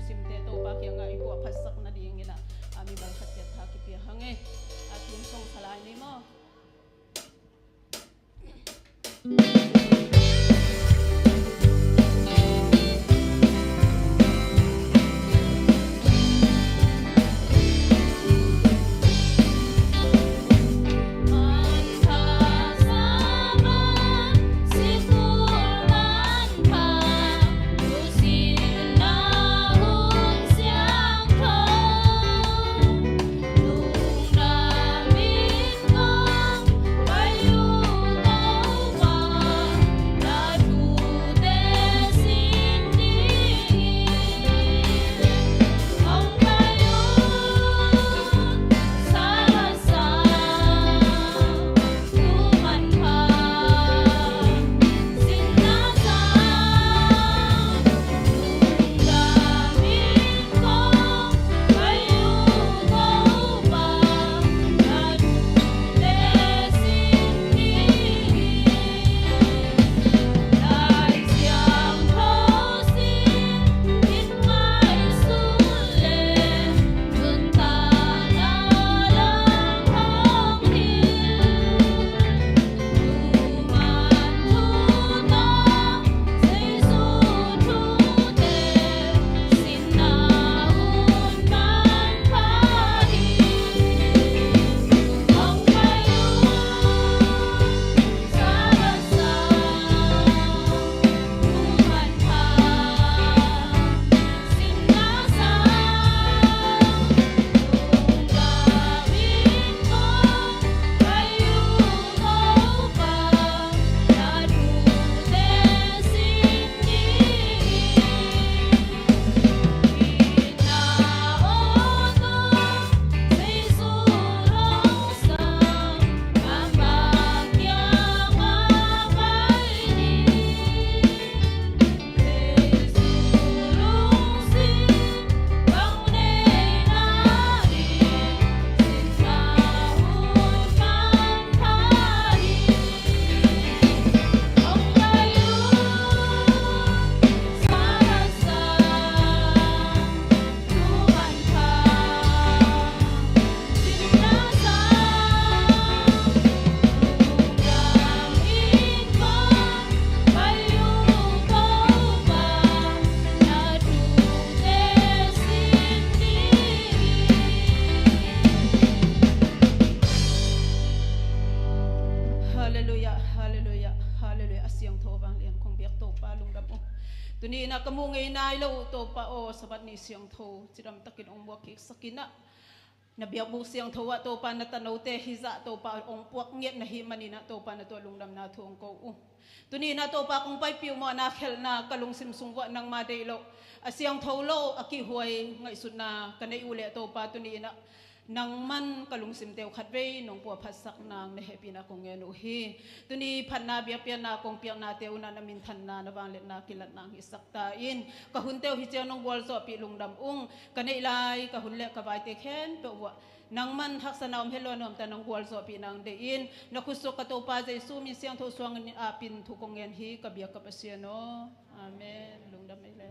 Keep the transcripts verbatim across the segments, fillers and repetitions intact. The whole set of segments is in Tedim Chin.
simte Topa kiangah i puahphatsak nadingin ah, a, mi bal khat ciat tha kipia hang e. A, thum song sa lai ni maw? Halleluiah, halleluiah, halleluiah. A siangtho vanglian kong biak Topa lungdam uh. Tuni in ah ka mu ngei nai lo uh Topa aw, Sabbath ni siangtho cidam takin hong muak kiksak in ah, na biakbuk siangtho ah Topa na tanote hizah Topa hong puak ngiat na hih manin ah Topa na tungah lungdamna thu hong ko uh. Tuni in ah Topa kong paipih uh maw, na khelhna ka lungsim sung uah nangma deih loh, a siangtho lo a kihhuai ngaihsutna ka neih uh leh Topa tuni in ah nangman ka lungsimte uh khatvei nong puahphatsak nang na hehpihna kong ngen uh hi. Tuni phatna biakpiakna kong piaknate uh na na minthanna na vangliatna kilat nang hisak ta in, ka hunte uh hih ciang nong gualzawhpih lungdam ung. Ka neih lai ka hun le ka vaite khempeuh uah nangman haksatna om het lo a nuamta nong gualzawhpih nang deih in, na khut sung ka Topa Jesu min siangtho suangin ah pin thu kong ngen hi ka biak ka Pasian aw. Amen. Lungdam ei le.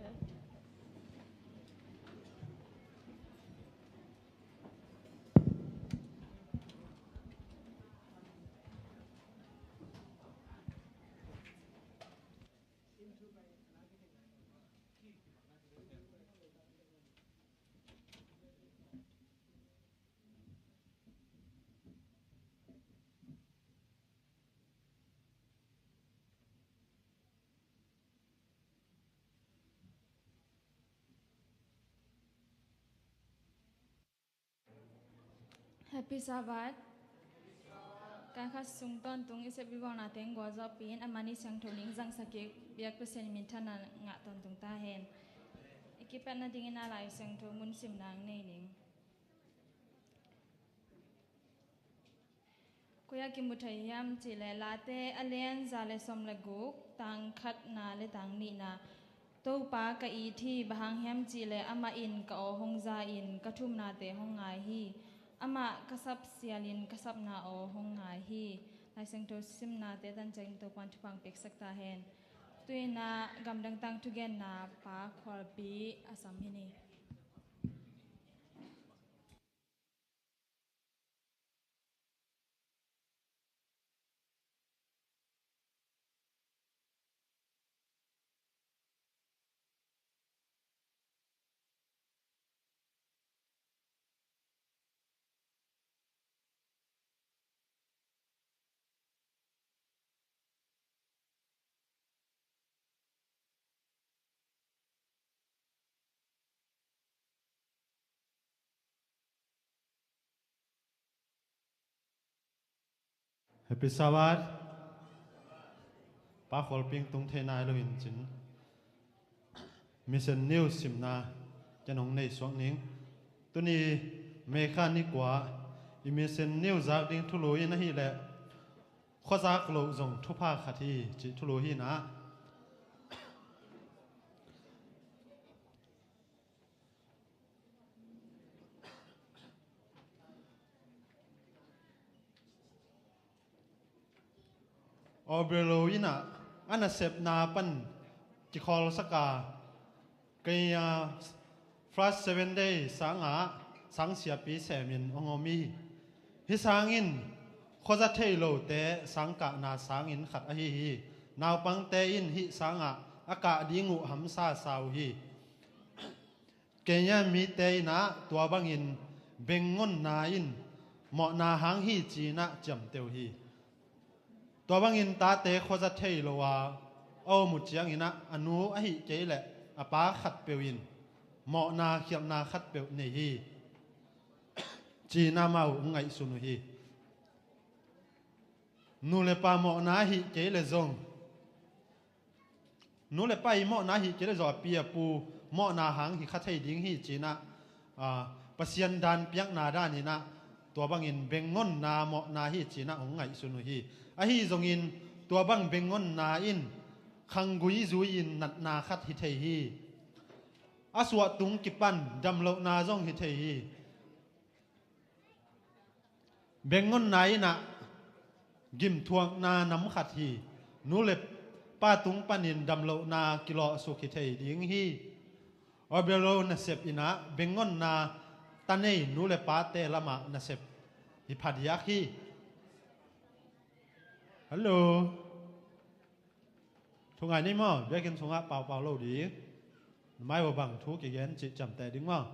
Happy Sabbath. Ka khat sung tawntung i sep i bawlnate hong gualzawhpih in, a man i siangtho ning zangsak kik biak Pasian minthanna ngah tawntung ta hen. I kipat nadingin a Lai Siangtho mun simna nei ning. Koi ah kimu thei hiam cih leh Late a lian za le sawm le guk, tang khatna le tang nihna. Topa ka it hi, bang hang hiam cih leh amah in ka aw hong za in ka thumnate hong ngai hi. Amah ka sap sialin ka sapna aw hong ngai hi. Lai Siangtho simnate tan ciangin Topa'n thupha hong piaksak ta hen. Tu-in ah gamdang tang thugenna Pa Khualpi a sam hi ni. Happy Sabbath. Pa Khualping tung thei nai lo in cin Mission News simna ken hong nei suak ning. Tuni May kha ni kua i Mission News zak ding thulu in ahih leh khuazak loh zong thupha khat hi cih thulu hi na. Obrelo in ah a nasepna pan kikhawlsak a, kei a First Seven Day sangah sang siapi semin hong om hi. Hih sangin khuaza thei lote sangkahna sangin khat ahi hi. Naupangte in hih sangah a kah ding uh hamsa sa uh hi. Kenya mite in ah tua bangin bengngonna in mawhna hang hi ci-in ah ciamteh uh hi. Tua bangin tate khuaza thei lo a a om uh ciangin ah a nu ahih kei leh a pa khatpeuh in mawhna khialhna khatpeuh nei hi ci-in ah amau hong ngaihsun uh hi. Nu le pa mawhna ahih kei leh zong, nu le pa i mawhna ahih kei leh zong a pi a pu mawhna hang hi kha thei ding hi ci-in ah, aa, Pasian dan piakna dan in ah tua bangin bengngonna mawhna hi ci-in ah hong ngaihsun uh hi. Ahi zongin tua bang bengngonna in khanggui zui-in natna khat hi thei hi. A suahtung kipan damlohna zong hi thei hi. Bengngonna in ah gimthuakna nam khat hi. Nu le pa tung panin damlohna kilawhsuk hi thei ding hi. Obrelo nasep in ah bengngonna ta nei nu le pate lamah nasep hi phadiak hi. Hallo. Thu ngai ni maw? Biakinn sungah paupau lo ding. Mai bang thu kigen cih ciamteh ding maw?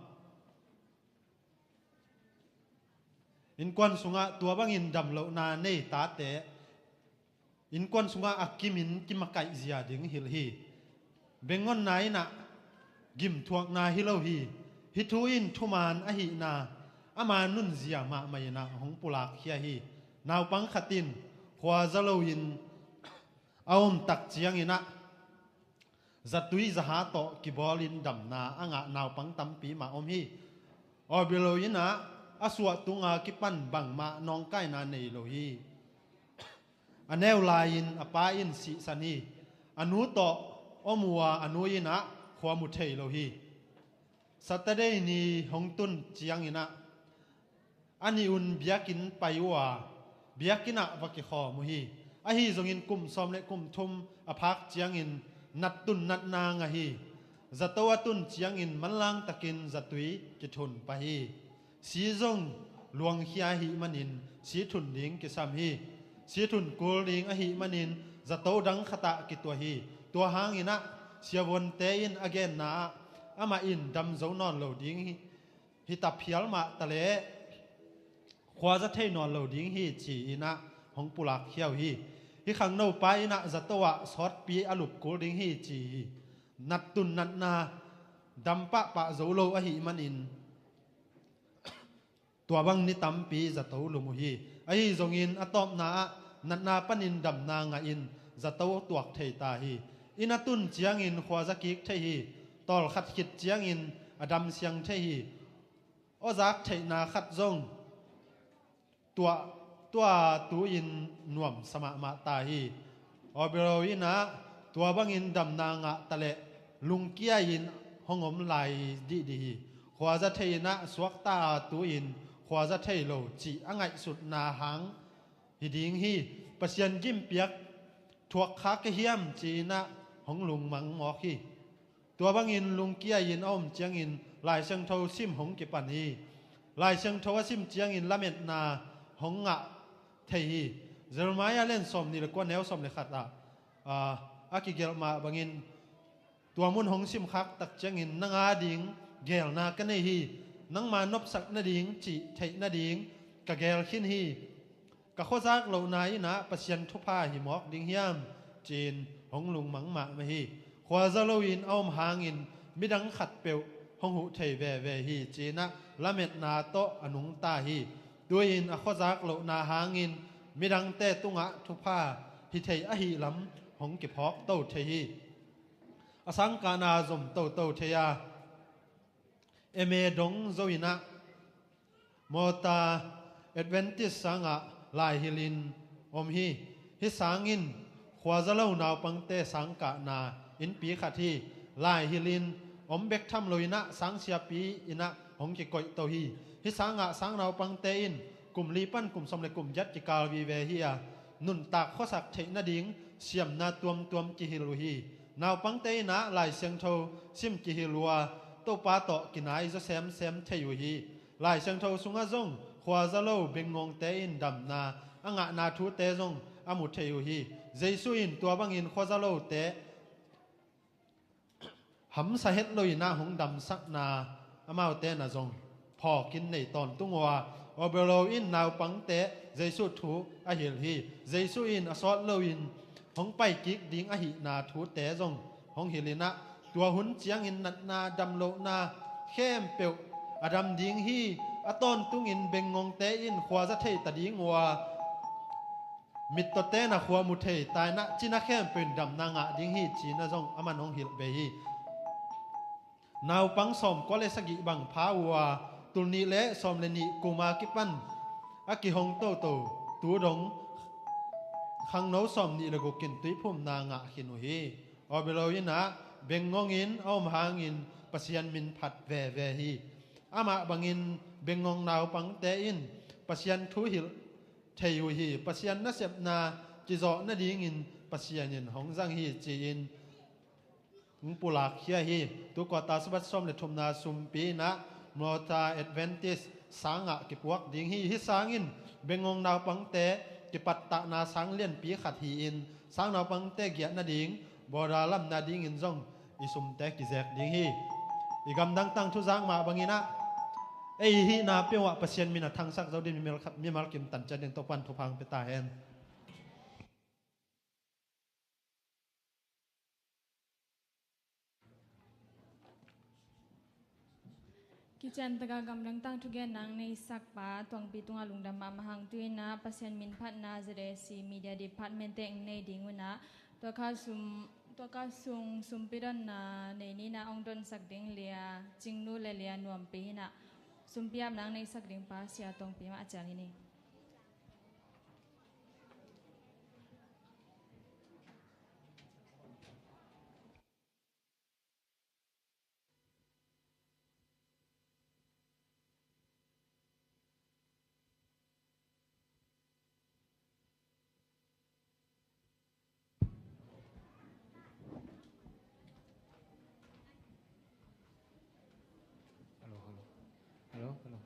Innkuan sungah tua bangin damlohna nei tate innkuan sungah a kimin kimakaih zia ding hilh hi. Bengngonna in ah gimthuakna hi lo hi. Hih thu in thuman ahihna ama nunzia mahmah in ah hong pulakkhia hi. Naupang khat in khuaza loin a om tak ciangin ah zatui zaha tawh kibawlin damna a ngah naupang tampi mah om hi. Obrelo in ah a suahtung a kipan bangmah nawngkaina nei lo hi. A neu lai-in a pa in sihsan hi. A nu tawh om uh a, a nu in ah khua mu thei lo hi. Saturday ni hong tun ciangin ah a nih un biakinn pai uh a, biakinn ah va kikhawm uh hi. Ahi zongin kum sawm le kum thum a phak ciangin nattun natna ngah hi. Zato a tun ciangin manlang takin zatui kithun pah hi. Si zong luangkhia ahih manin si thun ding kisam hi. Si thun kul ding ahih manin zato dang khatah kituah hi. Tua hangin ah siavuante in a genna ah amah in dam zo nawn lo ding hi. Hi ta phial mah taleh khuaza thei nawn lo ding hi ci-in ah hong pulakkhia uh hi. Hih khangnopa in ah zato ah sawtpi a lup kul ding hi ci hi. Nattun natna dam pahpah zo lo ahih manin tua bang ni tampi zato lum uh hi. Ahi zongin a tawpna ah natna panin damna ngahin zato tuak thei ta hi. Inn a tun ciangin khuaza kik thei hi. Tawlkhat khit ciangin a damsiang thei hi. Awzak theihna khat zong tuah, tua tu-in nuamsa mahmah ta hi. Obrelo in ah tua bangin damna ngah taleh lungkia-in hong om lai dihdih hi. Khuaza thei in ah suakta a tu-in khuaza thei lo cih a ngaihsutna hang hi ding hi. Pasian gimpiak thuak kha ka hiam ci-in ah hong lungmang mawk hi. Tua bangin lungkia-in a om ciangin Lai Siangtho sim hong kipan hi. Lai Siangtho a sim ciangin lametna hong ngah thei hi. Jeremiah lian sawm nih le kua neu sawm le khat ah, aa, a kigelh mah bangin tua mun hong simkhak tak ciangin nang a ding gelna ka nei hi. Nangma nopsak nading cih theih nading ka gel khin hi. Ka khuazak lohna in ah Pasian thupha hi mawk ding hiam ci-in hong lungmang mahmah hi. Khuaza loin a om hangin midang khatpeuh hong huh thei veve hi ci-in ah lametna tawh a nungta hi. Tu-in a khuazak lohna hangin midangte tungah thupha hi thei ahih lam hong kiphawk to thei hi. A sangkahna zom toto thei a, M A dong zo in ah Malta Adventist sangah laihilhin om hi. Hih sangin khuaza lo naupangte sangkahna innpi khat hi. Laihilhin om bek tham lo in ah sangsiapi in ah hong kikoih to hi. Hih sangah sangnaupangte in kum li pan kum sawm le kum giat kikal vive hi a, nuntak khuasak theih nading siamna tuamtuam kihilh uh hi. Naupangte in ah Lai Siangtho sim kihilh uh a, Topa tawh kinai zaw semsem thei uh hi. Lai Siangtho sungah zong khuaza lo bengngongte in damna a ngahna thute zong a mu thei uh hi. Jesu in tua bangin khuaza lote hamsa het lo in ah hong damsakna amaute na zong phawkin nei tawntung uh a, awbelo in naupangte Jesu thu a hilh hi. Jesu in a sawt loin hong paikik ding ahihna thute zong hong hilh in ah, tua hun ciangin natna damlohna khempeuh a dam ding hi. A tawntungin bengngongte in khuaza thei ta ding uh a, mittawte na khua mu thei ta in ah cina khempeuh in damna ngah ding hi, ci-in ah zong aman hong hilh ve hi. Naupang sawmkua le sagih bang pha uh a, tulnih le sawm le nih kuma kipan a kihong toto tu dong khangno sawmnih le guk in tuiphumna ngah khin uh hi. Awbelo in ah bengngongin a om hangin Pasian min phat veve hi. Amah bangin bengngong naupangte in Pasian thu hilh thei uh hi. Pasian nasepna kizawh nadingin Pasian in hong zang hi, ci-in hong pulakkhia hi. Tu quarter Sabbath sawm le thumna sumpi in ah Malta Adventist sangah kipuak ding hi. Hih sangin bengngong naupangte kipattahna sang lianpi khat hi-in, sang naupangte giah nading, border lam nadingin zong i sumte kizek ding hi. I gamdang tangthu zak mah bangin ah ei hihna peuhah Pasian min a thangsak zo ding mimal, mimal kim tan ciat ding Topan thupha hong pia ta hen. Kician taka gamdang tangthu genna hong neisakpa Tuangpi tungah lungdam mahmah hang. Tu-in ah Pasian min phatna Z A C Media Department te hong nei ding un ah, tua kha sum, tua kha sung sumpi donna nei ni in ah hong donsak ding Lia Cingnu le Lia Nuampi in ah, sumpi apna hong neisak ding pa Sia Tuangpi mah a cial hi ni. Hello, hello. Hello, hello.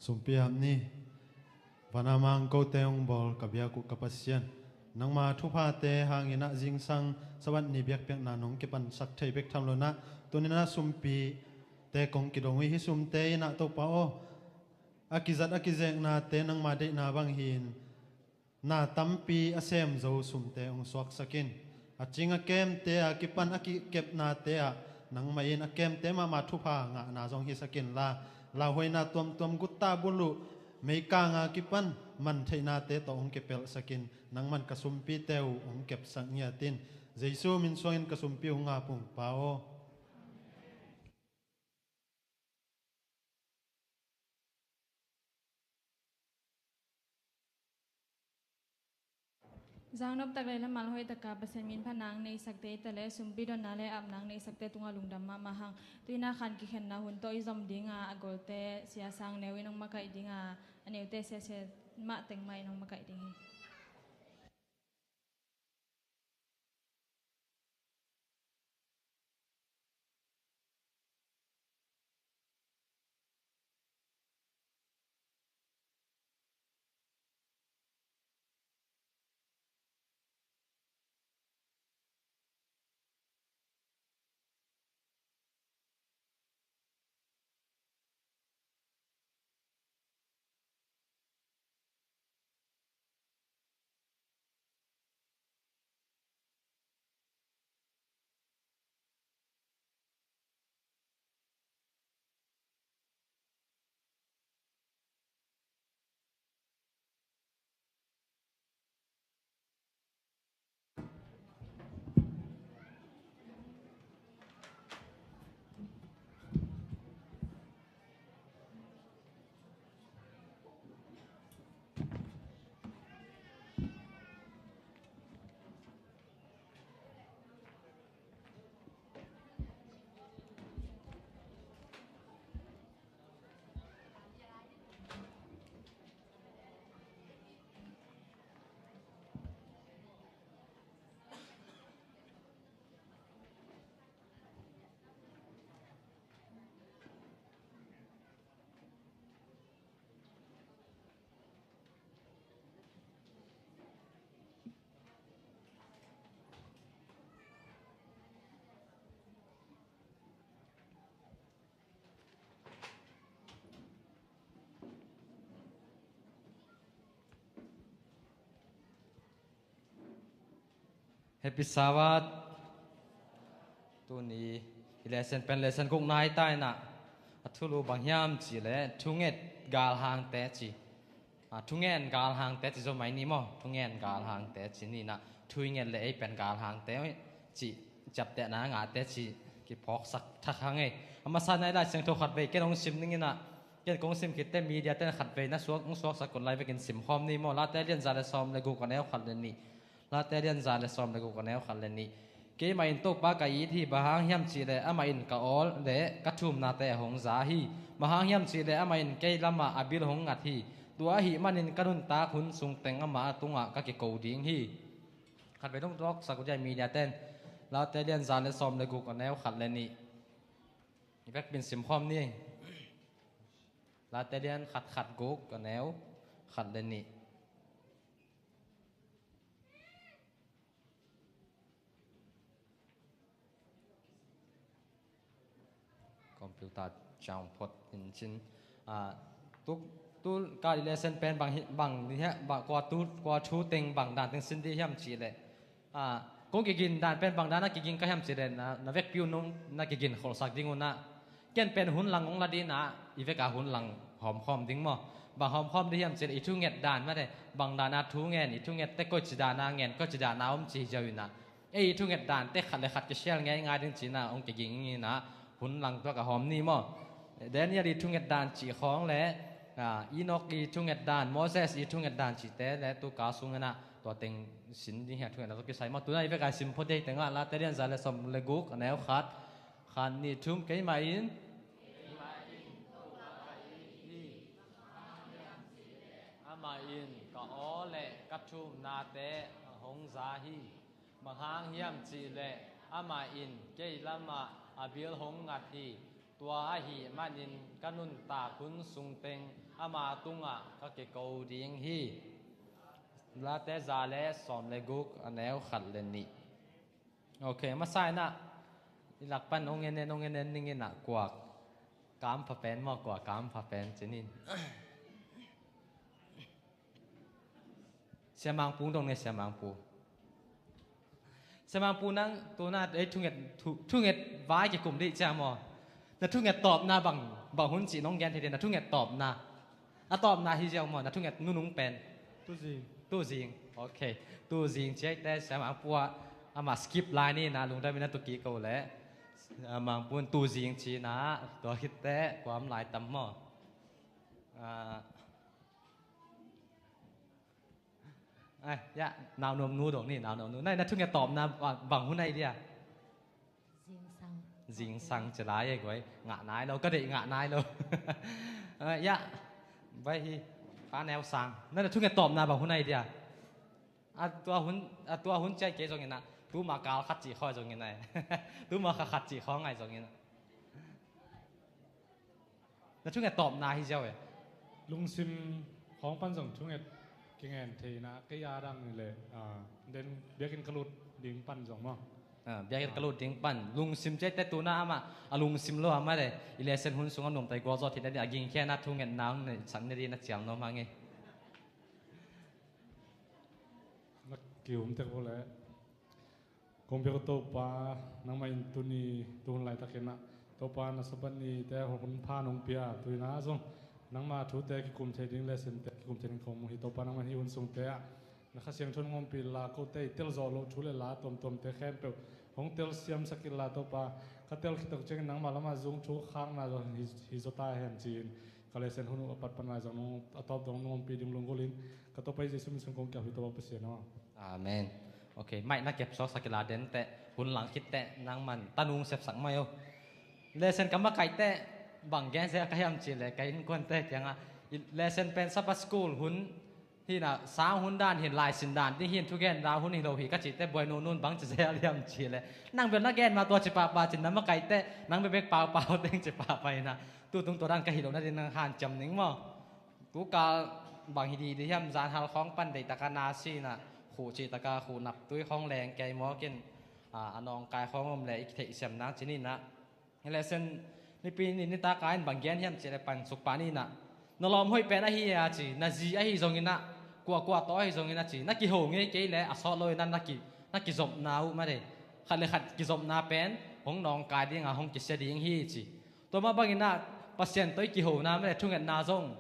Sumpi ap ni. Van a mang kote hong bawl ka biak uh ka Pasian, nangma thuphate hangin ah zingsang Sabbath ni biakpiakna nong kipansak thei bek tham lo-in ah, tuni-in ah sumpite kong kidong uh hi. Hih sumte in ah Topa aw, a kizat a kizeknate nangma deihna bang hi-in na tampi a sem zo sumte hong suaksak in. A cing a kemte a kipan a kikepnate ah nangmah in a kemte mahmah thupha ngahna zong hisak inla, lauhuaina tuamtuam, gutta buluh, meikang a kipan man theihnate tawh hong kipelhsak in. Nangman ka sumpite uh hong kepsak ngiat in. Jesu min suangin ka sumpi uh hong ap ung, Pa aw. Zang noptak le lamal hoihtaka Pasian min phatna hong neisakte i ta le sumpi donna le apna hong neisakte tungah lungdam mahmah hang. Tu-in ah khan kikhenna hun tawh i zom ding a, a golte Sia Sang Neu in hong makaih ding a, a neute Sia Sia mah teng mah in hong makaih ding hi. Happy Sabbath. Tuni i lesson pen lesson gukna hi ta in ah, a thulu bang hiam cih leh thunget galhangte ci. A, thungen galhangte ci zaw mai ni maw? Thungen galhangte ci ni in ah, thu i nget leh ei pen galhangte cih ciaptehna ngahte cih kiphawksak thak hang ei. A masa in ah i Lai Siangtho khatvei ken hong sim ning in ah, ken kong sim khit teh media ten khatvei na suak, hong suaksak un lai vekin simkhawm ni maw? Late lian za le sawm le guk, a neu khat le nih. Late lian za le sawm le guk, a neu khat le nih. Keimah in Topa ka it hi, bang hang hiam cih leh amah in ka awl le ka thumnate a hong za hi. Bang hang hiam cih leh amah in kei lamah a bil hong ngat hi. Tua ahih manin ka nuntak hun sung teng amah tungah ka kiko ding hi. Khatvei dong tuaksak uh dia media ten. Late lian za le sawm le guk, a neu khat le nih. I vekpi in simkhawm ni. Late lian khat, khat guk, a neu khat le nih. Computer ciang phot in cin. Ah, tu, tu ka lesson pen bang hi, bang ni hia, bang kua tu, kua thu teng bang dan teng sin di hiam cih leh. Ah, kong kigin dan pen bang dan a kigin ka hiam cih leh na, na vekpi uh nong na kigin kholsak ding uh na. Ken pen hun lang hong la ding a, i vek a hun lang hawmkhawm ding maw? Bang hawmkhawm ding hiam cih leh i thunget dan mate, bang dan a thu ngen, i thunget te koici dan a ngen, koici dan a om ci hi ziau in ah. Ei i thunget dan te khat le khat kisial ngeingai ding ci in ah hong kiging in ah, hun lang tuak a hawm ni maw? Daniel i thunget dan cih khawng le, ah, Enoch i thunget dan, Moses i thunget dan cihte le tu ka sung in ah tua teng sin ding hi a, thunget dan tawh kisai maw? Tu in ah i vek a sim phot ding teng ah, Late lian za le sawm le guk, a neu khat. Khat, nih, thum. Keimah in, amah in ka aw le ka thumnate a hong za hi. Bang hang hiam cih leh amah in kei lamah a bil hong ngat hi. Tua ahih manin ka nuntak hun sungteng ama tungah ka kiko ding hi. Late za le sawm le guk, a neu khat le nih. Ok, masa inah i lak pan hong en en, hong en en ning inah kua kampha pen maw, kua kampha pen ci ning. Siamangpu dong ne, Siamangpu. Siamangpu nang tuna ei thunget, thu, thunget vai kikum dih cia maw? Na thunget tawpna bang, bang hun cih nong gen thei dih, na thunget tawpna. A tawpna hi ziau maw, na thunget nunung pen? Tuzing. Tuzing. Ok. Tuzing ciaite Siamangpu ah amah skip lai ni na, lungdam inah tuki ko le. Siamangpu in tuzing ci na, tua khitte kuam lai tam maw? Ah, Ai, ya, naunuam nu dong ni, naunuam nu. Nai, na thunget tawpna bang, bang hun ai dia? Zingsang. Zingsang ci lai e guai. Ngah nai lo, ka deih ngah nai lo. Ai, ya. Bai hi. Pa neu sang. Nai, na thunget tawpna bang hun ai dia? A tua hun, a tua hun ciai kei zong inah. Tuma kal khat cih khawng zong inah. Tuma kha khat cih khawng ngai zong inah. Na thunget tawpna hi ziau e. Lungsim khawng pan zong thunget kingen thei inah kei a dang ni le, ah, den biakinn ka lut ding pan zong maw? Ah, biakinn ka lut ding pan. Lungsim ciaite tuna amah, a lungsim lo amah le. I lesen hun sungah nuamtai gualzawh thei na dih, a gingkhia na thungetna hong nei sak na dih na ciam nuam hang e. Na kihum tek vo le. Kong biak uh Topa, nangmah in tuni, tuhun laitakin ah Topa na Sabbath nite hun pha nong pia, tu inah zong nangmah thute kikum thei ding, lesente kikum thei ding kong mu hi. Topa, nangmah hih hun sungte ah na Kha Siangtho nong ompih inla, kote i telzawh loh thu le la tuamtuamte khempeuh hong telsiamsak inla Topa, ka tel khit tak ciangin nangmah lamah zung thu khakna zong hi, hi zaw ta hen ci-in ka lesen hun uh a pat pan lai zong nong, a tawp dong nong ompih ding lunggulhin ka Topa i Jesu min sung kong kiap hi Topa Pasian aw. Amen. Ok, mic na kep sawksak inla denteh, hun lang khitteh nangman tanung sepsak mai o. Lesen ka makaiteh bang gen zel ka hiam cihleh ka innkuante kiangah, lesen pen Sabbath school hun hinah, sang hun dan hin, laisin dan ding hin, thugen dan hun hi lo hi ka cihteh buai nunun bang ci zel hiam cihleh, nang bel na gen ma tua ci pahpah cin na makaiteh nang bekbek paupau teng ci pahpah inah, tutung tua dan ka hi lo nading nang hanciam ning maw? Tukal bang hi didi hiam, zanhal khawng pan deihtaka na sinah, khuh cihtaka khuh naptui khawng leng kei mawkin, a, a nawngkai khawng om le i kitheihsiam nang ci ninah. Lesen nipi ni nitaka in bang gen hiam cihleh pansuk pah ninah, na lawm hoih pen ahi a ci, na zi ahi zonginah, kuahkuah tawh ahi zonginah ci, na kiho ngei kei le a sawt loinah na ki, na kizopna uh mate, khat le khat kizopna pen hong nawngkai dinga hong kisia ding hi ci. Tua mah banginah Pasian tawh i kihona mate, thungetna zong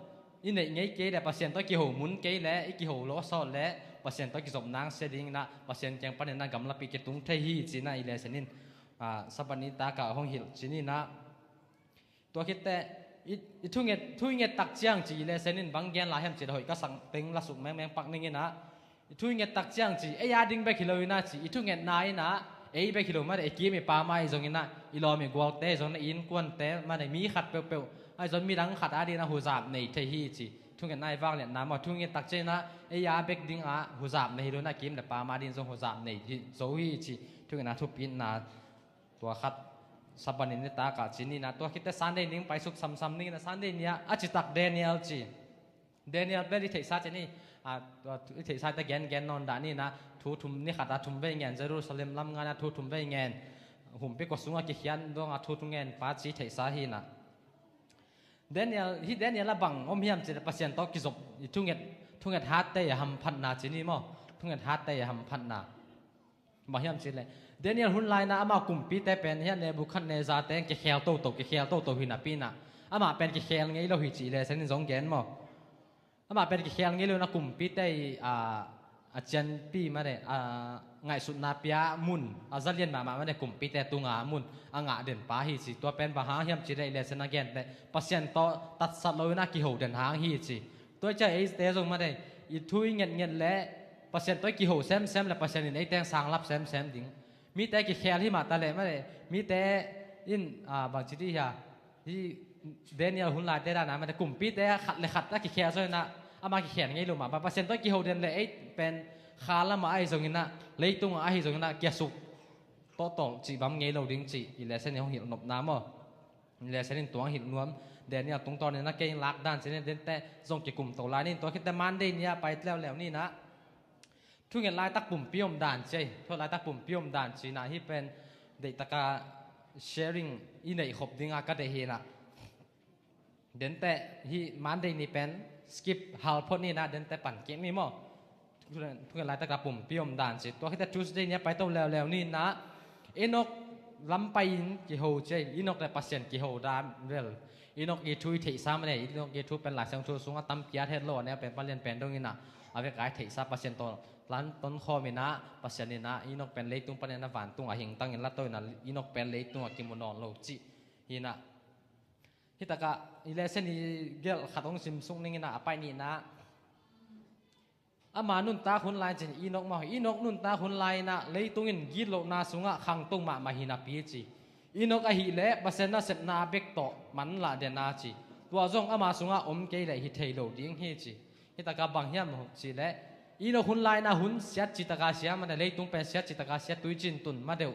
i neih ngei kei le, Pasian tawh i kiho mun kei le, i kiho lo a sawt le Pasian tawh i kizop nang sia dinginah Pasian kiang paninah gamlapi kitung thei hi cinah i lesen in, a, Sabbath nitakah hong hilh cininah. Tua khitteh i, i thunget, thu i nget tak ciang ci i lesen in bang gen lai hiam cihleh hoih ka sak teng lasuk mengmeng pak ninginah. I thu i nget tak ciang ci, ei a ding bek hi lo inah ci, i thungetna inah ei bek hi lo mate, i kim i pam ahi zonginah, i lawm i gualte ahi zonginah, i innkuante mate, mi khat peuhpeuh ahi zong midang khat a dinah huzap nei thei hi ci. Thungetna i vangliatna maw, thu i nget tak cianginah ei a bek dingah huzap nei hi lo inah, kim le pam a ding zong huzap nei hi zo hi ci. Thungetna thupitna tua khat Sabbath ni nitakah ci ninah, tua khitteh Sunday ning paisuk samsam ninginah, Sunday ni-ah a citak Daniel ci. Daniel pen i theihsa cin hi, a, tua, i theihsa te gengen nawn dah ninah, thu thum, ni khatah thum vei ngen, Jerusalem lam nganah thu thum vei ngen, humpi kua sungah kikhian dongah thu thum ngen pa ci theihsa hinah. Daniel, hih Daniel a bang om hiam cihleh Pasian tawh kizop, i thunget, thunget hatte a hamphatna cin hi maw? Thunget hatte a hamphatna. Bang hiam cihleh Daniel hun lainah amah kumpite pen hiah Nebuchadnezzar teng kikhel toto, kikhel toto hi napinah, amah pen kikhel ngei lo hi cih lesen in zong gen maw? Amah pen kikhel ngei lo inah kumpite i, a, a cianpi mate, a, ngaihsutna pia mun, a zalian mahmah mate, kumpite tunga mun a ngah den pa hi ci. Tua pen bang hang hiam cihleh i lesen a genteh Pasian tawh tatsat lo inah kiho den hang hi ci. Tua i ciah eite zong mate, i thu i ngetnget le Pasian tawh i kiho semsem le Pasian in ei teng sanglap semsem ding. Mite kikhel hi mah taleh mate, mite in, a, bangci dih hia, hi Daniel hun laite dana mate, kumpite khat le khat a kikhel zo inah, amah kikhel ngei lo mah bang, Pasian tawh i kiho den le ei pen kha lamah ahi zonginah, leitungah ahi zonginah kiasuk tawhtawh cih bam ngei lo ding cih i lesen in hong hilh nopna maw? Lesson in tuang hilh nuam. Daniel tungtawn in a kei in lak dan ci ni, dente zong kikum to lai ni. Tua khit teh Monday ni a pai leuleu ni na. Thunget laitak pumpi om dan ci ei. Thunget laitak pumpi om dan ci na, hih pen deihtaka sharing i neih khop dinga ka deih hi na. Dente hih Monday ni pen skip hal phot ni na, dente pan kik ni maw. Thunget laitak a pumpi om dan ci. Tua khit teh Tuesday ni a pai to leuleu ni na. Enok lam pai in kiho ci ei. Enok le Pasian kiho dan vel. Enok i thu i theihsa mah nei. Enok i thu pen Lai Siangtho sungah tampi a het lo a, neu pen palian pen dong in a, a vek a i theihsa, Pasian tawh lan tonkhawm in a, Pasian in a Enok pen leitung panin a vantung a hingtang in la to in a, Enok pen leitung a kimu nawn lo cih hi na. Hih takah i lesson i gelh khat hong simsuk ning in a, a pai ni na. Ama nuntak hun lai ci ni, Enok mah, Enok nuntak hun lai in a leitung in gitlohna sungah khangto mahmah hi napi ci. Enok ahih leh Pasian nasepna bek tawh manlah den a ci. Tua zong ama sungah om kei leh hi thei lo ding hi ci. Hih takah bang hiam cih leh, Enok hun lai in a hun siat cih takah sia mah nei, leitung pen siat cih takah sia, tuicin tun mah deuh.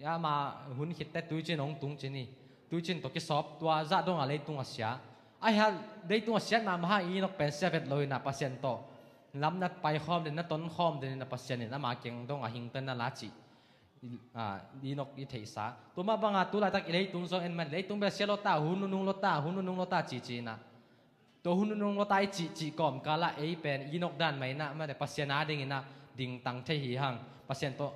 Ama hun khit teh tuicin hong tung ci ni. Tuicin tawh kisawp, tua zah dong a leitung a sia. Ahi hang leitung a siat mahmah hang Enok pen sia vet lo in a, Pasian tawh lam na paikhawm den, na tonkhawm den in a, Pasian in ama kiang dong a hingtang na la cih. Ah, Enok i theihsa. Tua mah bang a tu laitak i leitung zong en mah nei, leitung pen sia lo ta, hun nunung lo ta, hun nunung lo ta ci ci in a. Tua hun nunung lo ta i cih cih kawmkal ah ei pen Enok dan mah in a, mah nei, Pasian a ding in a dingtang thei hi hang. Pasian tawh,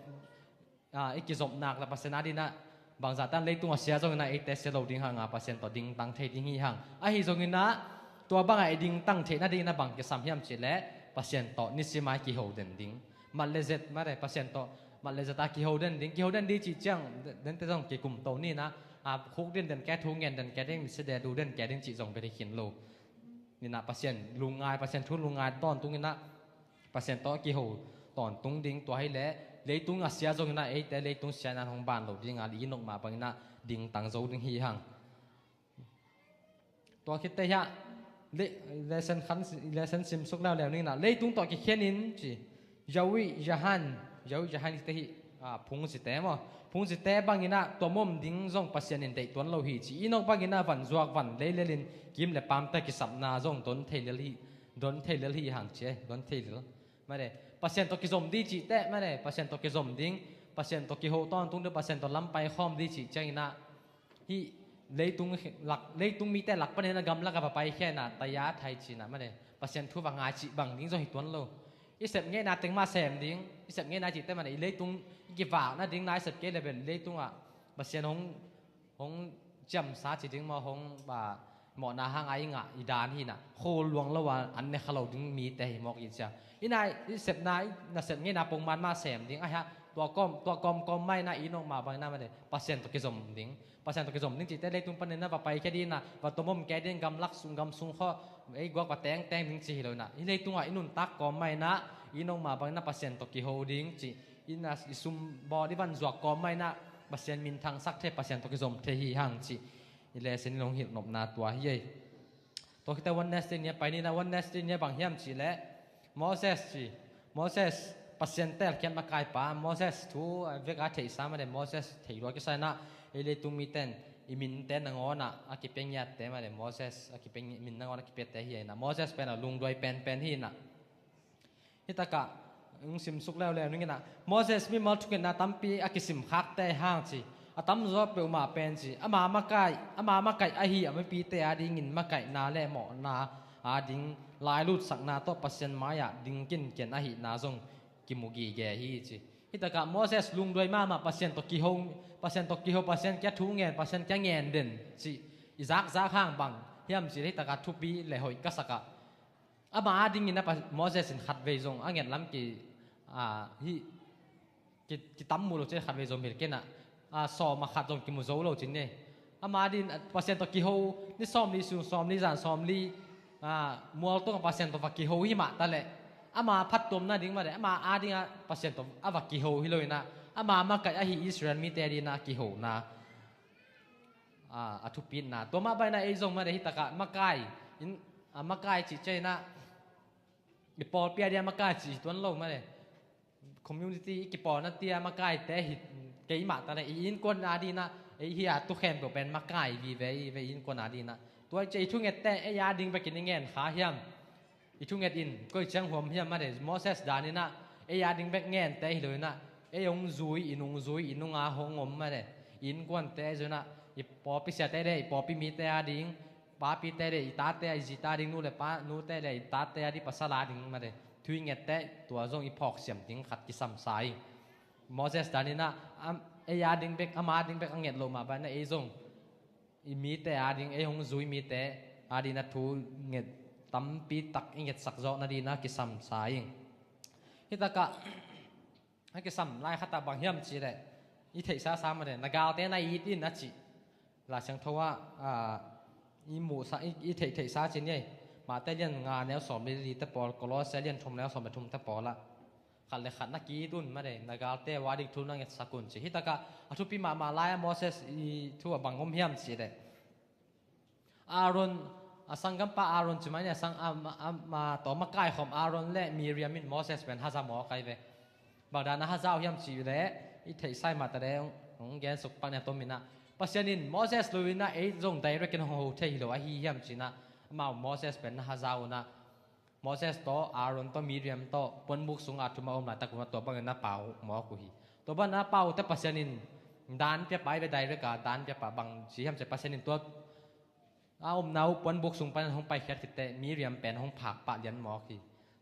ah, i kizop nak leh Pasian a ding in a, bangzah tan leitung a sia zong in a, eite sia lo ding hang a, Pasian tawh dingtang thei ding hi hang. Ahi zong in a, tua bang a i dingtang theihna ding in a bang kisam hiam cih leh, Pasian tawh nisim a i kiho den ding. Mat le zet, mah nei, Pasian tawh mat le zet a kiho den ding. Kiho den ding cih ciang, dente zong kikum to ni na. Ah, khuk din den kei, thu ngen den kei ding, mise de du den kei ding cih zong bel hi khin lo. Ni na, Pasian lungngai, Pasian thu lungngai tawntung in a, Pasian tawh kiho tawntung ding. Tua hi leh leitung a sia zong in a, eite leitung sia in a hong ban lo ding a, Enok mah bang in a dingtang zo ding hi hang. Tua khit teh hiah le-, lesson khan, lesson simsuk leuleu ning in a, leitung tawh kikhen in ci. Yawi Yahan, Yawi Yahan khit teh hih, ah, phungzite maw. Phungzite bang in a tuam om ding zong Pasian in deih tuan lo hi ci. Enok bang in a vanzuak van leilel in kim le pamte kisapna zong don thei lel hi, don thei lel hi hang ci ei, don thei lel. Mah nei, Pasian tawh kizom ding cih teh, mah nei, Pasian tawh kizom ding, Pasian tawh kiho tawntung ding, Pasian tawh lam paikhawm ding cih ciang in a, hih leitung lak, leitung mite lak panin a gamlak a va paikhia in a, taya thai ci in a, mah nei, Pasian thu va ngai cih bang ding zong hi tuan lo. I sep ngeina teng mah sem ding, i sep ngeina cih teh, mah nei, i leitung i kivakna ding na i sep kei leh bel leitung ah Pasian hong, hong ciamsa ci ding maw, hong, ah, mawhna hang a i ngah i dan hi in a, khol luang lo a an ne kha lo ding mite hi mawk i cia. I na, i sepna, i nasep ngeina pongman mah sem ding. Ahi hang tua kawm, tua kawmkawm mah in a, Enok mah bang in a, mah nei, Pasian tawh kizom ding. Pasian tawh kizom ding cih teh leitung panin a va paikhia ding in a, va tuam om kei ding, gamlak sung, gam sung khawng, ei guak va tengteng ding cih hi lo in a. Hih leitung ah i nuntak kawm mah in a, Enok mah bang in a Pasian tawh kiho ding cih. I na, i sum bawl, i vanzuak kawm mah in a Pasian minthangsak thei, Pasian tawh kizom thei hi hang cih i lesson in hong hilh nopna tua hi ei. Tua khit teh Wednesday ni a pai ni na, Wednesday ni a bang hiam cih leh, Moses ci. Moses, Pasian teelkhiat makaipa, Moses thu a vek a theihsa, mah nei, Moses thei lua kisa in a, ei leitung mite in i minte nangawn ah a kipia ngiatte, mah nei, Moses a kipia ngi-, min nangawn a kipiate hi a, in a, Moses pen a lungduai penpen hi in a. Hih takah hong simsuk leuleu ning in a, Moses mimal thungetna tampi a kisim khakte hang ci. A tamzaw peuhmah pen ci, ama makaih, ama makaih ahi a mipite a dingin makaihna le mawhna a ding lailutsakna tawh Pasian mai-ah ding kinken ahihna zong kimu gige hi ci. Hih takah Moses lungduai mahmah, Pasian tawh kiho, Pasian tawh kiho, Pasian kiang thu ngen, Pasian kiang ngen den ci. I zakzak hang bang hiam ci, hih takah thupi le hoih ka sak ah, ama a dingin a pa-, Moses in khatvei zong a nget lam ki, ah, hih, ki, kitam mu lo ci, khatvei zong mil kei in a, ah, sawm a khat zong kimu zo lo ci ni. Ama a dingin, ah, Pasian tawh kiho, ni sawmli sung sawmli, zan sawmli, ah, mual tungah Pasian tawh va kiho hi mah ta leh, ama phattuamna ding mah leh, ama a dingah Pasian tawh a va kiho hi lo in a, ama makaih ahi Israel mite a dingin a kihona, ah, a thupitna. Tua mah bang in a ei zong mah leh hih takah makai in, ah, makai cih ciang in a, i pawlpi a dingah makai cih hi tuan lo mah leh, community i kipawlna tia makaite hi kei mah ta leh, i innkuan a dingin a, Ei hi a tu khempeuh pen makai vive i ve innkuan a dinah. Tua i cia i thungette ei a ding bekin i ngen kha hiam? I thunget in koi ciang huam hiam? Mate, Moses daninah ei a ding bek ngente hi loinah, ei hong zui, i nung zui, i nunga hong om mate, i innkuante zonah, i pawpi siate le i pawpi mite a ding, papite le i tate, i zite a ding, nu le pa nute le i tate a ding, pasal a ding mate, thu i ngette tua zong i phawksiam ding khat kisam sa ing. Moses daninah ei a ding bek, ama a ding bek a nget loh mah banah ei zong i mite a ding, ei hong zui mite a dinah thu nget tampi tak i ngetsak zawh nadinah kisam sa ing. Hitakah a kisam lai khatah bang hiam cihleh, i theihsa sa mate, na galte na it in a cih Lai Siangtho ah i muhsa, i theihtheihsa cin ei. Mate lian nga neu sawm le lite pawl, Kolosia lian thum neu sawm le thumte pawlah khat le khat na ki-it un mate, na galte a ding thu na ngetsak un ci. Hitakah a thupi mahmah lai-ah Moses i thu a bang om hiam cihleh, Aaron, a sanggampa Aaron ci mai ni, a sang, a, a, a, tawh makaikhawm Aaron le Miriam in Moses pen haza mawk ai ve. Bangdan a haza uh hiam cihleh, i theihsa i mata le hong gensuk pak ni a tominah, Pasian in Moses loinah ei zong direct in hong ho thei hi lo ahi hiam cinah, amau Moses pen na haza unah, Moses tawh, Aaron tawh, Miriam tawh puanbuk sungah a thum a om laitak unah tua bangin na pau mawk uh hi. Tua bangin na pau uh te Pasian in dan pia pai ve, direct a dan pia pah. Bang ci hiam cihleh Pasian in tua a omna uh puanbuk sung panin hong paikhiat khitte Miriam pen hong phak pah lian mawk hi.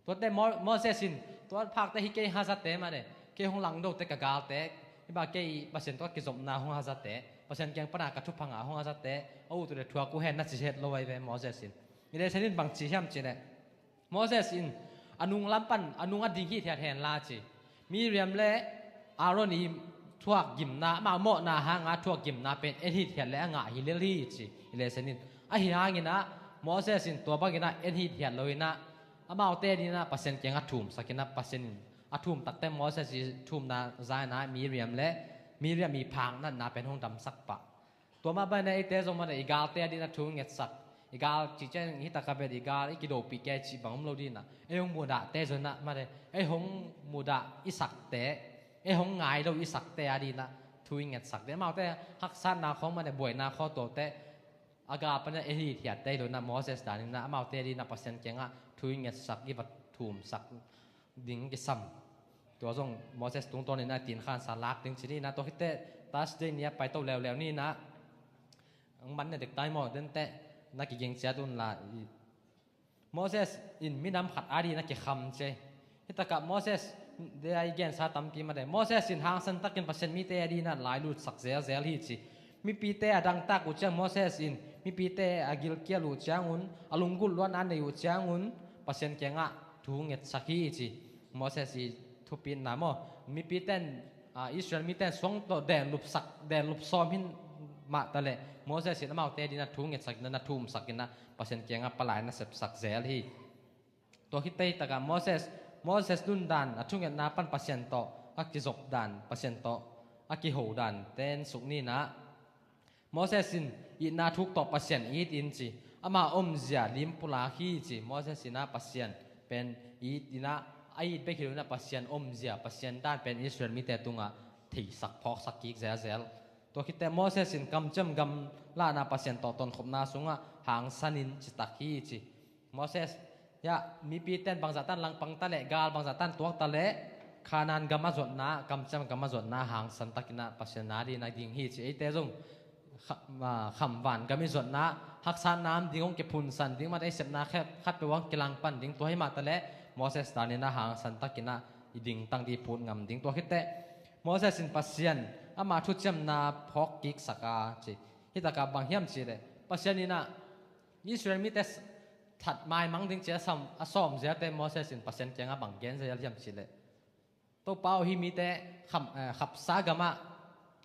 Tuate Mo-, Moses in tua phakte hi kei hazate mate, kei hong langdote ka galte, hi bah kei Pasian tawh kizopna hong hazate, Pasian kiang pana ka thuphanga hong hazate a ut uh le thuak uh hen na ci het lo ai ve Moses in. I Lai Siangtho in bang ci hiam cihleh, Moses in a nung lam pan a nung a ding hithiat henla ci. Miriam le Aaron i thuakgimna, amau mawhna hanga thuakgimna pen en hithiat le a ngah hi lel hi ci. I Lai Siangtho in ahi hanginah Moses in tua banginah en hithiat loinah amaute dinah Pasian kiangah thumsakinah, Pasian in a thum takte Moses i thumna zainah Miriam le Miriam i phak natna pen hong damsak pah. Tua mah banah eite zong mate i galte a dinah thu ngetsak. I gal ci ciang hitakah bel i gal i kidopih kei cih bang om lo dinah, ei hong mudahte zonah mate, ei hong mudah i sakte, ei hong ngai lo i sakte a dinah thu i ngetsak ding. Amaute haksatna khawng mate, buaina khawng tuate a gal panah ei hithiatte hi loinah Moses daninah amaute a dinah Pasian kiangah thu i ngetsak, i va thumsak ding kisam. Tua zong Moses tungtawninah tin khansa lak ding ci ninah, tua khitte Thursday ni-a paito leuleu ninah, ang man na dek tai maw, denteh na kiging ciat unla. Moses in minam khat a dinah kikham ci. Hitakah Moses de a i gensa tampi mate, Moses in hangsan takin Pasian mite a dinah lailutsak zelzel hi ci. Mipite a dangtak uh ciang Moses in mipite a gilkial uh ciangun, a lunggulh luatna a nei uh ciangun Pasian kiangah thu ngetsak hi ci. Moses i thupitna maw, mipiten, a, Israel miten suang tawh denlupsak, denlup sawm hin mah taleh Moses in amaute dinah thu ngetsakinah, na thumsakinah, Pasian kiangah palai na sepsak zel hi. Tua khit tei takah Moses, Moses nundan, a thungetna pan Pasian tawh a kizopdan, Pasian tawh a kihodan ten suk ninah, Moses in itna thuk tawh Pasian it in ci. Ama omzia lim pulak hi ci. Moses inah Pasian pen it inah, a it bek hi loinah Pasian omzia, Pasian dan pen Israel mite tungah theisak phawksak kik zelzel. Tua khitte Moses in kamciam gam lahna Pasian tawh tonkhopna sungah hangsan in citak hi ci. Moses, ya, mipiten bangzahtan langpang taleh, gal bangzahtan tuak taleh, Kanaan gam a zotna, kamciam gam a zotna hangsan takinah Pasian a dinah ding hi ci. Eite zong kha-, ma, khamvan gam i zotna, haksatna om ding, hong kiphunsan ding, mate i sepna khat, khatpeuh hong kilangpan ding, tua hi mah taleh Moses daninah hangsan takinah i dingtang ding, i phut ngam ding. Tua khitte Moses in Pasian ama thuciamna phawk kiksak a ci. Hitakah bang hiam cihleh, Pasian inah Israel mite that maimang ding ci a sawm, a sawm ziate Moses in Pasian kiangah bang gen zel hiam cihleh, Topa aw, hih mite kham, eh, khapsa gamah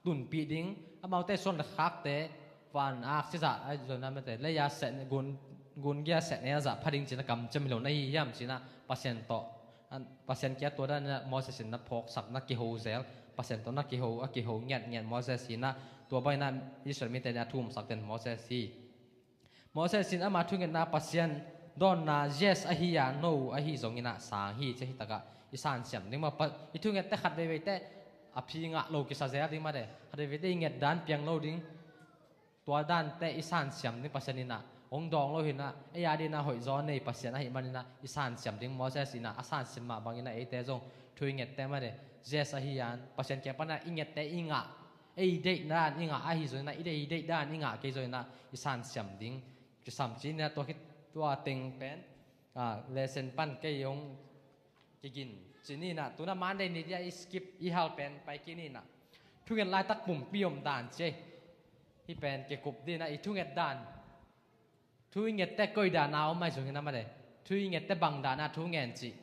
tunpih ding, amaute suan le khakte van aksi zah a zona mate, leia seh, gun, gun gia seh ne a zah pha ding cinah kamciam hi lo na hi hiam cinah Pasian tawh, an, Pasian kia tua danah Moses in na phawksak, na kiho zel, Pasian tawh na kiho, a kiho ngiatngiat Moses hinah, tua bainah Israel mite a thumsak den Moses hi. Moses in ama thungetna Pasian dawnna yes ahi a, no ahi zonginah sang hi ci. Hitakah i sansiam ding maw, pa-, i thungette khat veiveite a phi ngah lo kisa zel ding mah de. Khat veivei teh i nget dan piang lo ding. Tua dan teh i sansiam ding Pasian in ah hong dawng lo hi in ah, ei a ding in ah hoih zaw nei Pasian ahih manin ah i sansiam ding. Moses in ah a sansiam mah bangin ah eite zong thu i nget teh mah de, yes ahi an, Pasian kiang pan ah i nget teh i ngah, ei deih dan i ngah ahi zongin ah, i deih, i deih dan i ngah kei zongin ah i sansiam ding kisam ci-in ah, tua khit tua teng pen, ah, lesson pan kei hong kigin ci-in ah, tu-in ah Monday ni dia i skip, i hal pen pai kik ni in ah, thunget laitak pumpi om dan ci ei. Hih pen kikup ding in ah, i thunget dan, thu i nget teh koi dan a om ahi zongin ah mah de, thu i nget teh bang dan a thu ngen cih,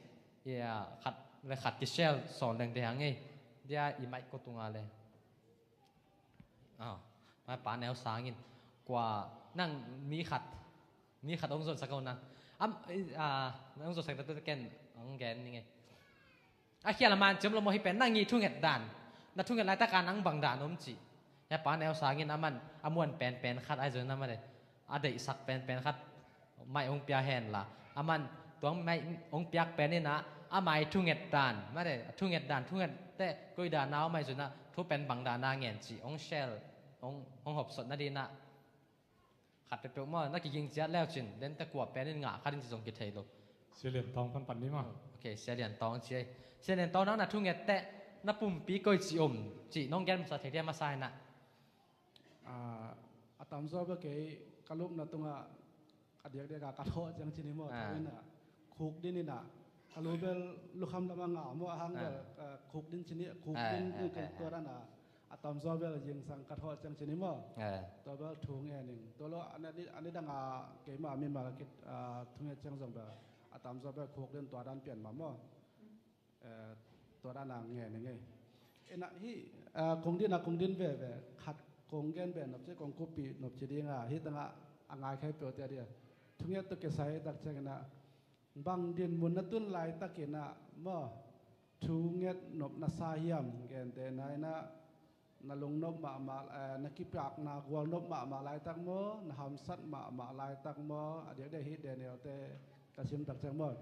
ia, khat le khat kishare sawn leng de hang ei. Dia i mic ko tung a le. Ah, mah Pa Neu Sang in, kua, nang mi khat, mi khat hong zonsak ko nang. Am, ah, nang hong zonsak teh ken hong gen ning ei. A khial a man ciam lo maw, hih pen nang i thunget dan, na thunget laitak a nang bang dan om cih. Hia Pa Neu Sang in aman a muan penpen khat ahi zongin ah mah de, a deihsak penpen khat mic hong pia hen la, aman tua mic hong piak pen in ah, ama i thunget dan mah de, thunget dan, thunget teh koi dan a om ahi zongin ah, thu pen bang dan a ngen cih hong share, hong, hong hopsot nading in ah. Khat peuhpeuh maw, na kiging ciat leu cin, den teh kua pen in ngah khat in ci zong kithei lo. Sia Lian Tawng pan pan ni maw. Ok, Sia Lian Tawng ci ei. Sia Lian Tawng, nang na thunget teh na pumpi koi ci om cih nong gen masa thei dia masa in ah. Ah, a tamzaw bel kei ka lupna tungah a diakdiak a ka thawh ciang ci ni maw, ah, thu in ah khuk ding in ah, ka lu bel lukham lam a ngah maw, a hang bel, ah, khuk ding ci ni, khuk ding, ah, tua dan a, a tamzaw bel zingsang ka thawh ciang ci ni maw. Ah. Tua bel thu ngen ning. Tua lo, a ni, a ni dang a keima mimal a kit, ah, thunget ciang zong bel a tamzaw bel khuk ding, tua dan pian mah maw. Eh, tua dan a ngen ning ei. In ah hih, eh, kong din a kong din veve, khat kong gen ve nop ci, kong kuppih nop ci ding a, hih tangah a ngaikhia peuh te a dia. Thunget tawh kisai tak ciangin ah, bang dinmun na tun laitakin ah maw, thunget nop na sa hiam, gentehna in ah, na lungnop mahmah, eh, na kipakna gualnop mahmah laitak maw, na hamsat mahmah laitak maw, a diakdiak hih Daniel te ka sim tak ciang maw,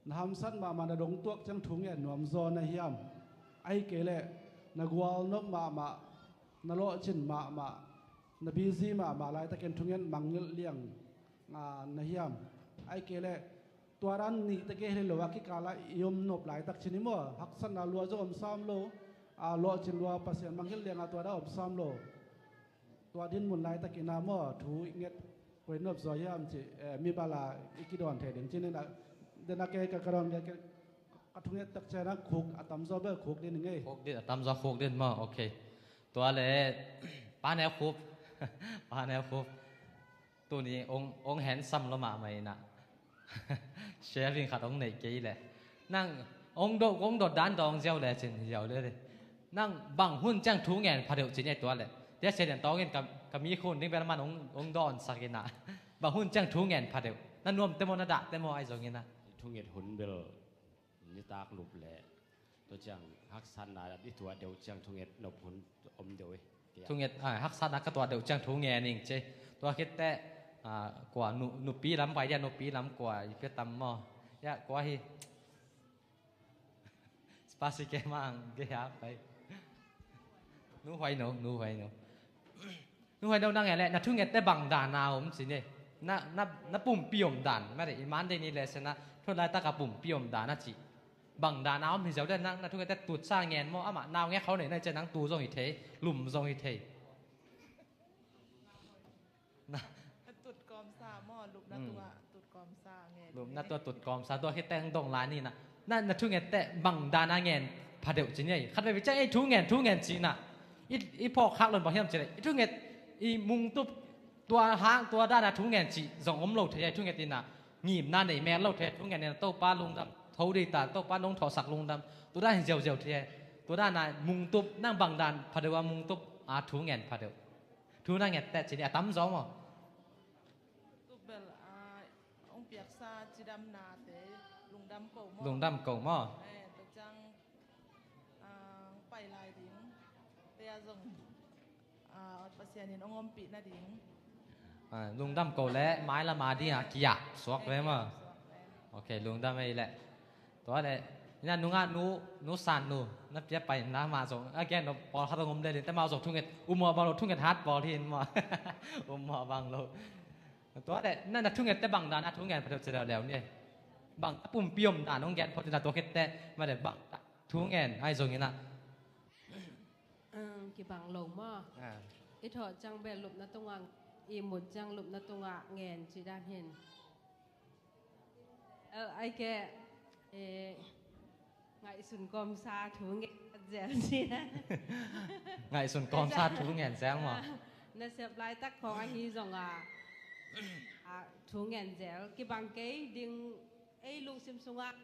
na hamsat mahmah, na dongtuak ciang thu ngen nuam zaw na hiam? Ahih kei leh na gualnop mahmah, na lawhcin mahmah, na busy mahmah laitakin thunget mangngilh liang, ah, na hiam? Ahih kei leh tua dan nih tawh kihel lo a kikal ah i om nop laitak ci ni maw, haksatna lua zong om sam lo, ah, lawhcin lua, Pasian mangngilh liang a tua dan om sam lo. Tua dinmun laitakin ah maw, thu i nget koi nop zaw hiam cih, eh, mi bal a i kidawn thei ding ci ni in ah, den a kei ka, ka dawn kei, ka thunget tak ciang ah khuk, a tamzaw bel khuk ding ning ei. Khuk ding, a tamzaw khuk ding maw, ok. Tua le, Pa Neu Khup, Pa Neu Khup. Tuni hong, hong handsome lua mahmah in ah, sharing khat hong neih kei leh, nang hong dot, hong dot dan dawng ziau le cin, ziau le le. Nang bang hun ciang thu ngen pha deuh cin ei tua leh. Tia Sia Lian Tawng in ka, ka mi khun ding bel man hong, hong dawnsak in ah, bang hun ciang thu ngen pha deuh? Na nuam te maw, na dah te maw, ahi zongin ah. Thunget hun bel nitak lup leh, tua ciang haksatna i tuah deuh ciang thunget nop hun om deuh ei. Thunget, ah, haksatna ka tuah deuh ciang thu ngen ing ci. Tua khit teh, ah, kua nu, nupi lam pai dia, nupi lam kua i pia tam maw? Ya, kua hi. Spasi ke mang ge ya pai. Nu Huai No, Nu Huai No. Nu Huai No, nang e leh na thunget te bang dan a om ci ni. Na, na, na pumpi om dan. Mah de, i Monday ni lesson ah, thu laitak a pumpi om dan a ci. Bang dan a om hi ziau de, nang na thunget te tutsa ngen maw, amah nau nge khau nei nai ci, nang tu zong hi thei, lum zong hi thei. Na. Tut kawmsa maw, lupna tungah tut kawmsa ngen. Lupna tua tut kawmsa, tua khit teh hong dong lai ni na. Na, na thunget te bang dan a ngen pha deuh ci ni ei. Khat veve ciang ei thu ngen, thu ngen ci na. I, i phawk khak lo in bang hiam ci leh, i thunget, i mungtup, tua hang, tua dan a thu ngen ci zong om lo thei ei, thunget in ah ngimna nei mel lo thei ei, thunget in ah Topa lungdam, tho dei ta, Topa nong thawhsak lungdam, tua dan hi ziauziau thei ei. Tua dan a mungtup, nang bang dan pha deuh a mungtup a thu ngen pha deuh? Thu na nget teh ci ni, a tamzaw maw. Tup bel, ah, hong piaksa cidamnate, lungdam ko maw. Lungdam ko maw. Eh, tua ciang, ah, hong pai lai ding te a zong, ah, Pasian in hong ompih nading. Ah, lungdam ko leh mailam a ding a kiap suak ve maw. Kiap suak ve. Ok, lungdam ei leh. Tua leh, Ina nungah nu, nu san nu, na pia pai na mah zong. A gen no pawl khat a ngom le lin, te mah zong thunget, um mawh bang lo, thunget hat pawl hi in mawh. Um mawh bang lo. Tua le, na, na thunget te bang dan a thungen phadeuh ci leuleu ni. Bang a pumpi om dan hong gen phot ina tua khit te, ma le bang thu ngen ai zong ina. Kibang lo maw? I thawh ciang bel lupna tungah, i mut ciang lupna tungah ngen ci dan hin. Ai ke, ngaihsun kawmsa thu ngen zel ci dan. Ngaihsun kawmsa thu ngen zel maw? Nasep laitak khawng ahi zong a, thu ngen zel kibang kei ding ei lungsim sungah.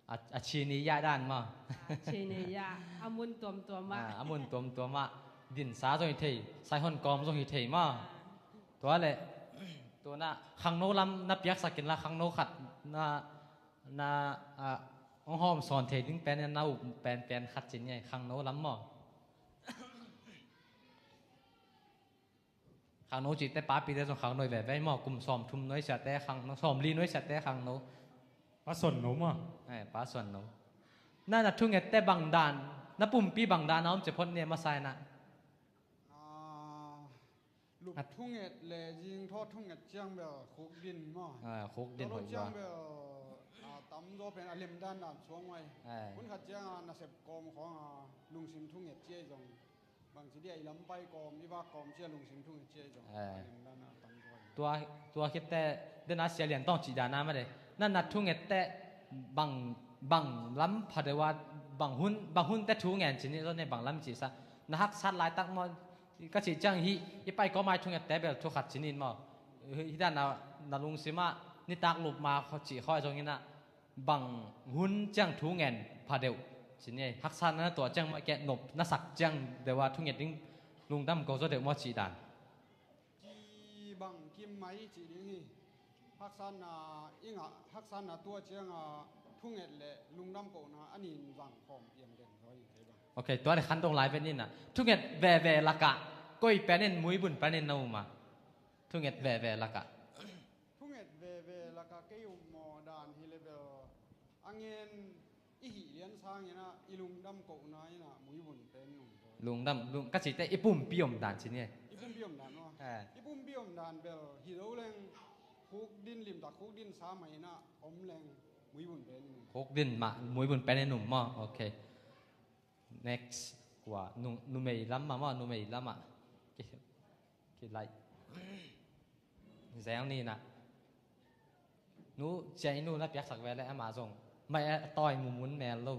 A, a chini ya dan maw? A chini ya, a mun tuamtuam ah. A, a mun tuamtuam ah. Dinsa zong hi thei, saihon kawm zong hi thei maw? Tua le, tuna khangno lam na piaksak inla khangno khat na, na, a, hong hawm sawn thei ding pen na up penpen khat cin ngai khangno lam maw? Khangno cihte papi te zong khangno hi veve maw, kum sawm thum nuaisiate khangno, sawm li nuaisiate khangno. Pa suan no maw? Pa suan no. Na, na thunget te bang dan, na pumpi bang dan a om ci phot ni masa ina. Lup thunget le zing thaw thunget ciang bel khuk din maw? Khuk din hoih ciang bel, a, tam zaw pen a lem dan dan suang mai. Hun khat ciang a nasep kawm khawng a lungsim thunget ciai zong. Bang ci dia i lampai kawm, i vak kawm cia lungsim thunget cia i zong. Tua, tua khit te, den a sia lian tawng cih dan a ma de. Na, na thunget te bang, bang lam pha deuh a, bang hun, bang hun te thu ngen cin i zon ne bang lam cih sa. Na haksat laitak maw, ka cih ciang hi, i pai kawm ai thunget te bel thu khat cin in maw. Hi dan a, na lungsim ah, nitak lup ma khaw cih khaw zong in a, bang hun ciang thu ngen pha deuh cin ei. Haksatna na tuah ciang mah keh nop na sak ciang deuh a thu nget ding lungdam ko zaw deuh maw cih dan. Kibang kim mai cih ding hi. Haksatna i ngah, haksatna tuah ciang a thu nget le lungdam kohna a nin zang khawm piang den zaw hi kei bang. Ok, tua le khan dong lai ven in a. Thu nget veve lakah koi pen in muibun pen in na um a. Thu nget veve lakah. Thu nget veve lakah kei um maw dan hi le bel a ngen i hih lian sangin a i lungdam kohna in a muibun pen nung tawi. Lungdam, lung, ka cihte i pumpi om dan ci ni. I pumpi om dan maw? I pumpi om dan bel hi lo leng khuk din limtak khuk din sa mah in a om leng muibun pen nung. Khuk din mah muibun pen nung maw? Ok. Next kua, nu, numei lam mah maw, numei lam ah. Kilaih zel ni na. Nu, cia i nu na piaksak ve le amah zong mai a tawi mumun mel lo.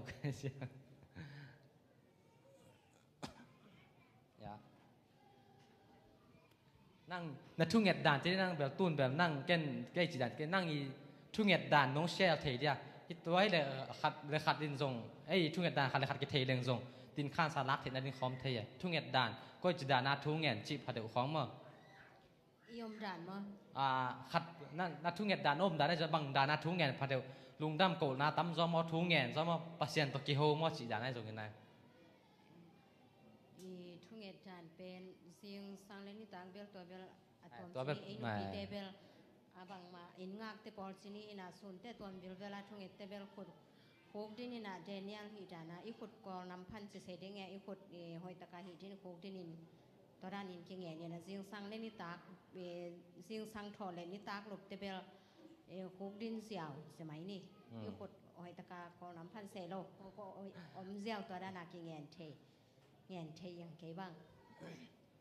Nang na thunget dan ci nang bel tun bel nang ken kei ci dan ken nang i thunget dan nong share thei dia. I tuai le khat le khat in zong ei thunget dan khat le khat kithei leng zong tin khan sa lak theihna ding khawm thei e. Thunget dan koi ci dan a thu ngen cih pha deuh khawng maw? I om dan maw? A, khat na, na thunget dan om dan a bang dan a thu ngen pha deuh lungdam kohna tam zaw maw thu ngen zaw maw Pasian tawh kiho maw cih dan a zong in a. I thunget dan pen zingsang le nitak bel tua bel a tuam ci ni ei nupite bel a bangmah in ngakte pawl ci ni in a sunte tuam bilbel a thungette bel khut khuk din in a Daniel hih dan a i khut kawl nam phan ci se ding e i khut hoih taka hih din khuk din in tua dan in kingen in a zingsang le nitak zingsang thawh le nitak lupte bel khuk din ziau ci mai ni i khut hoih taka kawl nam phan se lo om ziau tua dan a kingen thei. Ngen thei iang kei bang.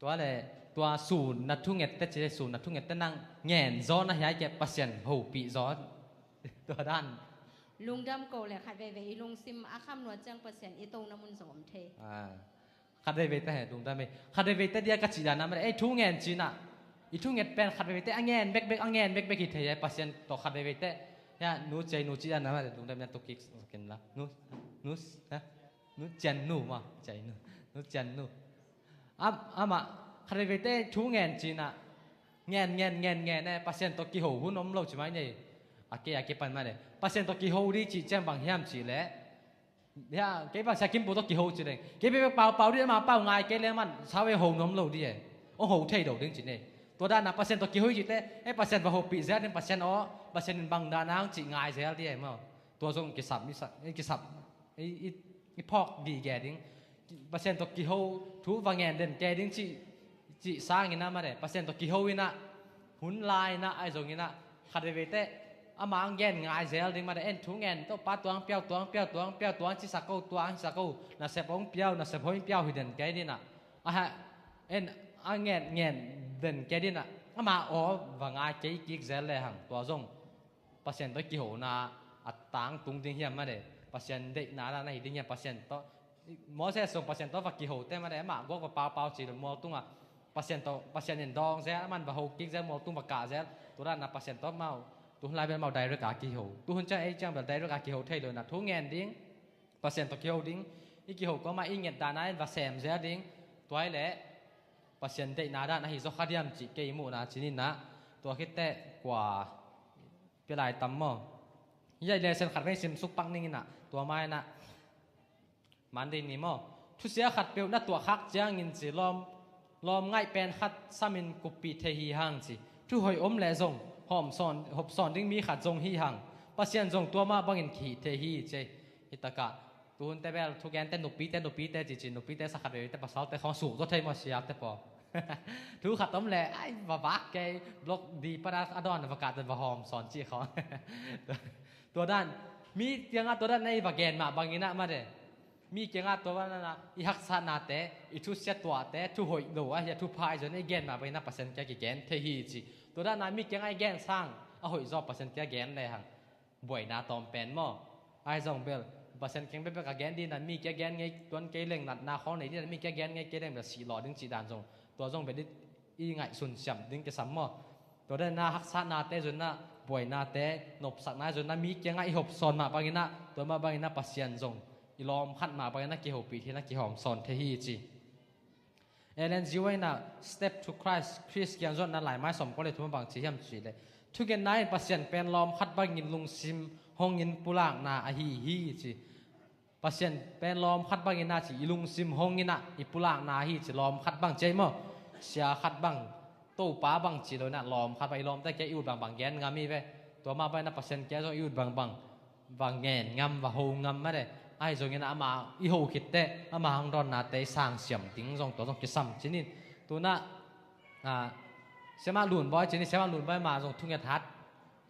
Tua le tua sun na thunget te ci le sun na thunget te nang ngen zaw na hiai keh Pasian hopih zaw. Tua dan. Lungdam ko le khat veve i lungsim a kham nua ciang Pasian i tona mun zong om thei. Khat veve te he lungdam e khat veve te dia ka cih dan a mah le ei thu ngen cina. I thunget pen khat veve te a ngen bekbek a ngen bekbek hi thei e Pasian tawh khat veve te. Ya nu cei nu cih dan a mah le lungdam ya tuk kik ken la nu nu ha. Nu cian nu maw cian nu nu cian nu. Amah khat veve te thu ngen cina. Ngen ngen ngen ngen e Pasian tawh kiho hun om lo ci mai nei. A ke a ke pan mai nei Pasian tawh kiho di cih ciang bang hiam cih le. Ya kei bang sia kimpu tawh kiho ci leng kei bebe pau pau di ama pau ngai kei le man sau e ho nuam lo di e. Ong ho thei do ding ci nei. Tua dan a Pasian tawh kiho i cih teh, ei Pasian va hopih zel ding, Pasian aw, Pasian in bang dan a hong cih ngai zel ding ei maw. Tua zong kisam, i sa-, i kisam, i, i, i phawk gige ding. Pasian tawh kiho, thu va ngen den kei ding cih, cih sangin ah mah de. Pasian tawh kiho in ah, hun lai in ah, ahi zongin ah, khat veivei teh, amah hong gen ngai zel ding mah de. En thu ngen, Topa tuang piau, tuang piau, tuang piau, tuang ci sa ko, tuang ci sa ko. Nasep hong piau, nasep hong piau hi den kei ding ah. A ha, en a ngen, ngen den kei ding ah. Amah aw va ngai kei kik zel le hang, tua zong Pasian tawh kihona a tangtung ding hiam mah de. Pasian deihna dan a hi ding hiam, Pasian tawh, Moses zong Pasian tawh va kiho teh mah de, amah guak va paupau ci lo mual tungah. Pasian tawh, Pasian in dawng zel, aman va ho kik zel, mual tung va kah zel. Tua dan a Pasian tawh mau, tuhun lai bel mau direct a kiho. Tuhun ciang ei ciang bel direct a kiho thei lo in ah, thu ngen ding, Pasian tawh kiho ding, i kiho kawmah i nget dan a in va sem zel ding. Tua hi leh Pasian deihna dan ahi zaw kha diam cih kei muhna cih in ah, tua khit teh kua pia lai tam maw. Hi a i lesson khat vei sim suk pak ning in ah, tua mah in ah, Monday ni maw. Thusia khatpeuh na tuah khak ciangin ci lawm, lawm ngaih pen khat samin kuppih thei hi hang ci. Thu hoih om leh zong hawm sawn, hop sawn ding mi khat zong hi hang. Pasian zong tua mah bangin kihih thei hi ci. Hi takah, tuhun teh bel thugente nupite, nupite cici, nupite sa khat vei teh, pasalte khawng suk zaw thei maw, siate paw. Thu khat om leh, ai, va vak kei, blok di pan a dawn va kah teh va hawm sawn cih khawng. Tua dan, mi kiangah tua dan a i va gen mah bangin ah mah de. Mi kiangah tua dan a i haksatnate, i thusia tuahte, thu hoih lo ahi a, thupha ahi zongin i gen mah bangin ah Pasian kiang kigen thei hi ci. Tua dan a mi kiangah i gen sang a hoih zaw Pasian kiang gen le hang, buaina tawm pen maw. Ahi zong bel, Pasian kiang bekbek a gen ding in ah, mi kiang gen ngei tuan kei leng, natna khawng nei ding in ah, mi kiang gen ngei kei leng bel sih lawh ding cih dan zong, tua zong bel i, i ngaihsun siam ding kisam maw. Tua dan a haksatnate zong in ah, buainate, nopsakna zong in ah, mi kiangah i hop sawn mah bangin ah, tua mah bangin ah Pasian zong i lawm khat mah bangin ah kihopih thei in ah kihawm sawn thei hi ci. Ellen G. White in ah Step to Christ, Khrist kiang zuanna, laimai sawmkua le thum ah bang ci hiam cih leh, thungetna in Pasian pen lawm khat bangin lungsim hongin pulakna ahi hi ci. Pasian pen lawm khat bangin ah ci, i lungsim hongin ah i pulakna ahi ci, lawm khat bang ci ei maw. Sia khat bang, Topa bang ci lo in ah, lawm khat bang, i lawmte kiang i ut bangbang gen ngam hi ve. Tua mah bangin ah Pasian kiang zong i ut bangbang va ngen ngam, va ho ngam mah de. Ahi zongin ah ama i ho khit teh, ama hong dawnnate i sang siam ding zong, tua zong kisam cih in. Tu in ah, ah, Siamah Lun Bawi cih in, Siamah Lun Bawi mah zong thunget hat,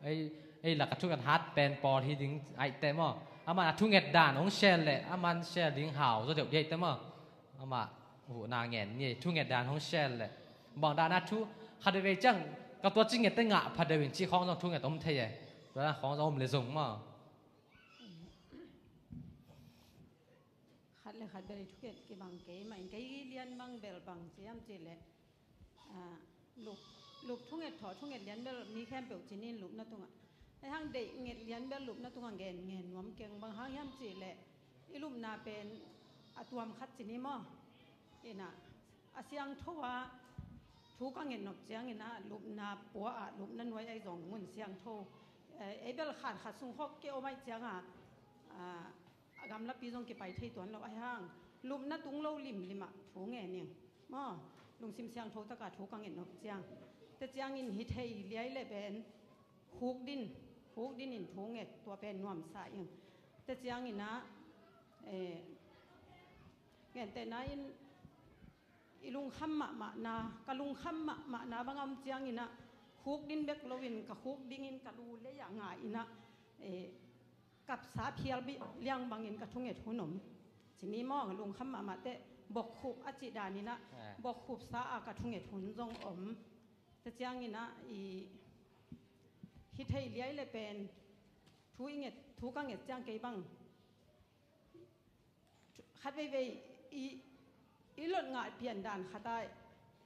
ei, ei lak a thunget hat pen pawl hi ding ahih teh maw. Amah a thunget dan hong share leh, aman share ding hau zaw deuh ding ahih teh maw. Amah huhna ngen ni, thunget dan hong share leh. Bang dan a thu, khat veivei ciang, ka tua ci nget teh ngah pha deuh in cih khawng zong thunget om thei e. Tua dan khawng zong om leh zong maw. Khat le khat bel i thunget kibang kei mah in, kei lian bang bel bang ci hiam cih leh, ah, lup, lup thunget thaw, thunget lian bel mi khempeuh ci ni in lupna tungah. Ahi hang deih nget lian bel lupna tungah ngen, ngen nuam keng, bang hang hiam cih leh i lupna pen a tuam khat ci ni maw. In ah, a siangtho a thu ka nget nop ciangin ah, lupna pua ah, lupna nuai ah zong ngun siangtho. Eh, ei bel khan khat sung khawng kia om ahih ciangin ah, ah, a gamlapi zong kipai thei tuan lo ahi hang. Lupna tung lo limlim ah thu ngen ing. Maw, lungsim siangtho tak a thu ka nget nop ciang. Tua ciangin hi thei liai leh pen, huk din, huk din in thu nget, tua pen nuamsa ing. Tua ciangin ah, eh, gentehna in, i lungkham mahmahna, ka lungkham mahmahna bang a om ciangin ah, huk din bek lo in, ka huk dingin ka lu lei ah nga in ah, eh, kapsa phial bih liang bangin ka thunget hun om. Ci ni maw, lungkham mahmah teh, bokkhup a cih dan in ah, eh, bokkhupsa a ka thunget hun zong om. Tua ciangin ah, i, hi thei liai leh pen, thu i nget, thu ka nget ciang kei bang, khat veivei i, i lot ngah pian dan khat ah,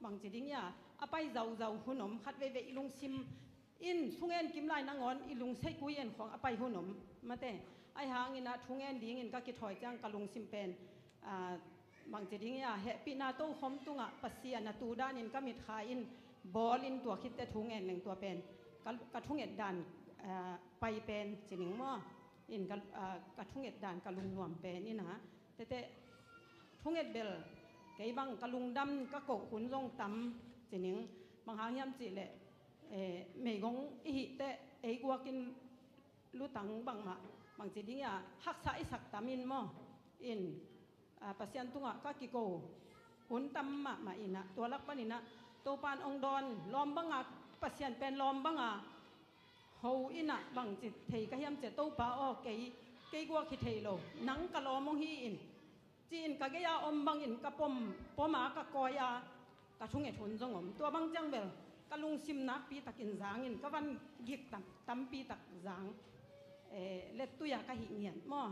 bang ci ding ia, a pai zauzau hun om, khat veivei i lungsim in, thungen kim lai nangawn i lungseikui en khawng a pai hun om. Mate, ahi hangin ah thungen dingin ka kithawi ciang ka lungsim pen, ah, bang ci ding ia, hehpihna tokhom tungah Pasian a tu danin ka mitkha in bawl in, tua khit teh thungen leng tua pen ka, ka thunget dan, ah, pai pen ci ning maw. In ka, ah, ka thunget dan ka lungnuam pen in ah, tete thunget bel kei bang ka lungdam ka koh hun zong tam ci ning. Bang hang hiam cih leh, eh, meigong i hih teh ei guakin lutang bangmah, bangci ding a haksa i sak tam in maw. In, ah, Pasian tungah ka kiko hun tam mahmah in ah, tua lak panin ah Topa'n ong dawn, lawm banga, Pasian pen lawm banga ho in ah, bangci thei ka hiam cih leh, Topa aw, kei, kei guak hi thei lo, nang ka lawm ong hi in, ci-in ka gei-a om bangin ka pom, pom a ka kawi a, ka thunget hun zong om. Tua bang ciang bel ka lungsim nakpi takin zangin, ka van gik tam, tampi tak zang, eh, lettui-a ka hih ngiat maw.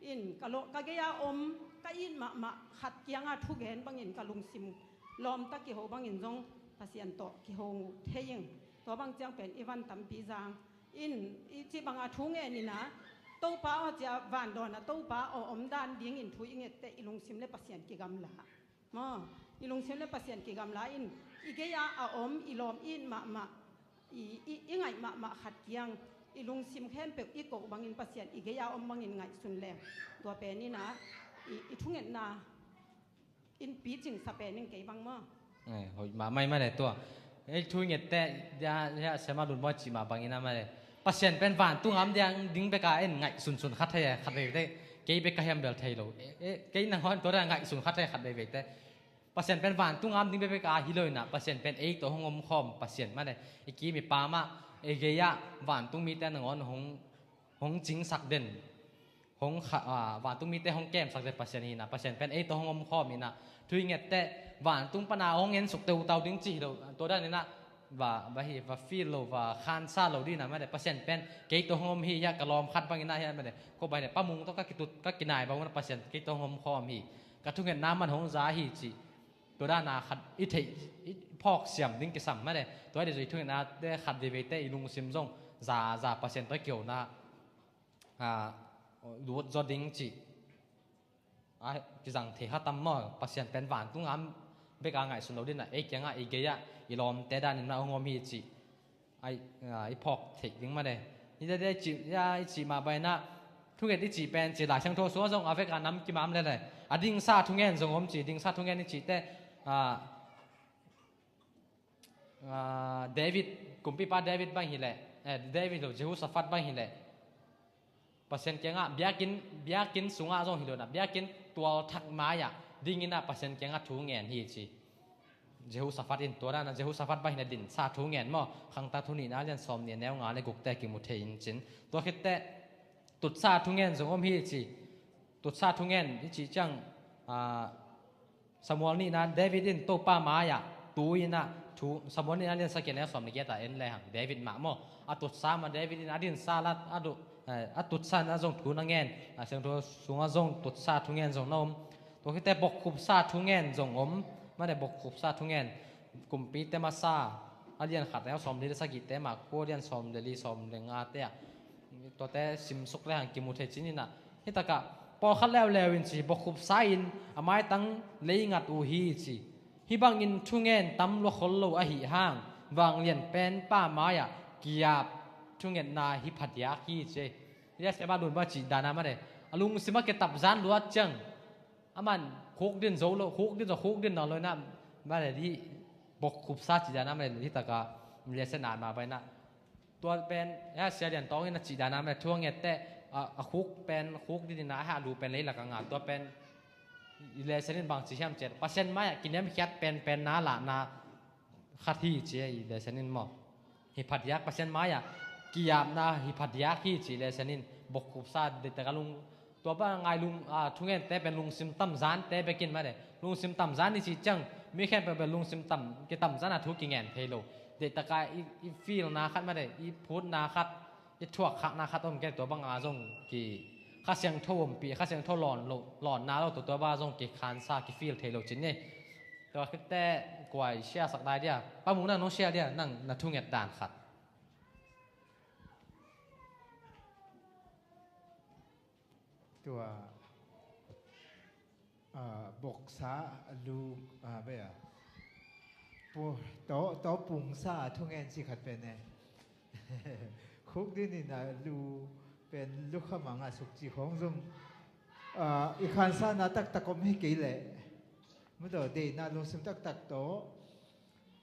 In ka lo, ka gei-a om, ka it mahmah khat kianga thugen bangin ka lungsim lawmta kiho bangin zong Pasian tawh kiho thei ing. Tua bang ciang pen i van tampi zang. In, i cih banga thu ngen in ah, Topa aw, ci-a vandawn ah Topa aw om dan dingin thu i nget teh i lungsim le Pasian kigamla maw. I lungsim le Pasian kigamla in, i gei-a a om, i lawm, i it mahmah, i, i, i ngaih mahmah khat kiang, i lungsim khempeuh i koh bangin Pasian i gei-a om bangin ngaihsun leng, tua pen in ah i, i thungetna in picing sa pen in kei bang maw. Eh, hoih mahmah i mah le tua. Ei thu i nget teh, dia, dia, Siama Lun Mawi cih mah bangin a mah le, Pasian pen vantung a om ding bek a en ngaihsunsun kha thei, khat veivei teh, kei bek ka hiam bel thei lo. Eh, eh, kei nangawn tua dan ngaihsun kha thei khat veivei teh. Pasian pen vantung a om ding bek a hi lo in ah, Pasian pen ei tawh hong omkhawm Pasian mah le, i kim i pam ah, ei gei-ah vantung mite nangawn hong, hong cingsak den, hong kha, ah, vantung mite hong kemsak den Pasian hi in ah, Pasian pen ei tawh hong omkhawm in ah, thu i nget teh vantung pan a hong ensuk teutau ding ci hi lo. Tua dan in ah va, va hi, va feel lo, va khansa lo ding in ah mah le, Pasian pen kei tawh hong om hi, hiah ka lawm khat bangin ah hiah mah le, ko bai le Pa Mung tawh ka kitut, ka kinai bang un ah, Pasian kei tawh hong omkhawm hi, ka thungetna man hong za hi ci. Tua dan a khat i theih, i phawk siam ding kisam mah le. Tua hi le zong i thungetnate khat veivei teh i lungsim zong za, za Pasian tawh i kihona, ah, lut zaw ding cih a kizang thei kha tam maw. Pasian pen vantung a om bek a ngaihsun lo ding in ah, ei kiangah, i gei-ah, i lawmte dan in ah hong om hi cih a, a, i phawk theih ding mah le. Hi te te cih, ya, i cih mah bangin ah, thunget i cih pen ci, Lai Siangtho sungah zong a vek a nam kimam le le, a dingsa thungen zong om ci. Dingsa thungen i cih teh, a, a, David, kumpipa David bang hi le, eh, David lo, Jehoshaphat bang hi le, Pasian kiangah biakinn, biakinn sungah zong hi lo in ah, biakinn tualthak mai-ah dingin ah Pasian kiangah thu ngen hi ci. Jehoshaphat in, tua dan a Jehoshaphat bang hi le dinsa thu ngen maw. Khangtang Thu nihna lian sawmnih, neu nga le gukte kimu thei in cin. Tua khit teh tutsa thungen zong om hi ci. Tutsa thungen i cih ciang, ah, Samuel nihna, David in Topa mai-ah tu in ah, thu, Samuel nihna lian sagih, neu sawm le giat ah en le hang, David mah maw. A tutsa mah David in a dinsa la, a du, eh, a tutsa in ah zong thu na ngen, a siangtho sungah zong tutsa thungen zong na om. Tua khit teh bokkhup sa thungen zong om, mah le bokkhup sa thungen, Kumpite Masa, a lian khat, neu sawm le li le sagihte, Marku a lian sawm le li, sawm le ngate ah, tuate simsuk le hang kimu thei cin in ah. Hi takah pawlkhat leuleu in ci, bokkhup sa in a maitang lei ngat uh hi ci. Hih bangin thungen tam lua khol lo ahih hang, vanglian penpa mai-ah ki-ap thungetna hi phadiak hi ci. Hi a, Siama Lun Mawi cih dan a mah le, a lungsim a kitamzan luat ciang, aman khuk din zo lo, khuk din zo, khuk din nawn lo in ah, mah le hih bokkhup sa cih dan a mah le, hi takah lesson a mah bangin ah, tua pen, ya, Sia Lian Tawng in a cih dan a mah le, thu a nget teh, a, a khuk pen khuk din in ah, a lu pen leilak a nga, tua pen i lesson in bang ci hiam cih leh, Pasian mai-ah kiniamkhiat penpen na lahna khat hi ci, i lesson in maw. Hi phadiak, Pasian mai-ah ki-apna hi phadiak hi ci, lesson in. Bokkhup sa, deihtak a lung, tua bang a ngai lung, a, thungente pen lungsim tamzante bek in mah le. Lungsim tamzan i cih ciang, mi khempeuh pen lungsim tam, kitamzan a thu kingen thei lo. Deihtak a i, i feelna khat mah le, i phutna khat, i thuakkhakna khat om kei, tua bang a zong ki, Kha Siangtho ompih, Kha Siangtho lawn lo, lawnna lo, tua, tua bang a zong kikhansa, ki feel thei lo cin ni. Tua khit teh kua i share sak lai dia? Pa Mung, nang nong share dia, nang na thunget dan khat. Tua, a, boksa, a lu, a, bia, pu, to, to pungsa a thungen ci khat pen e. Khuk din in a lu pen lu kha mang a suk ci khong zong, a, i khansana taktak om hi kei leh, mah tawh deihna lungsim taktak tawh,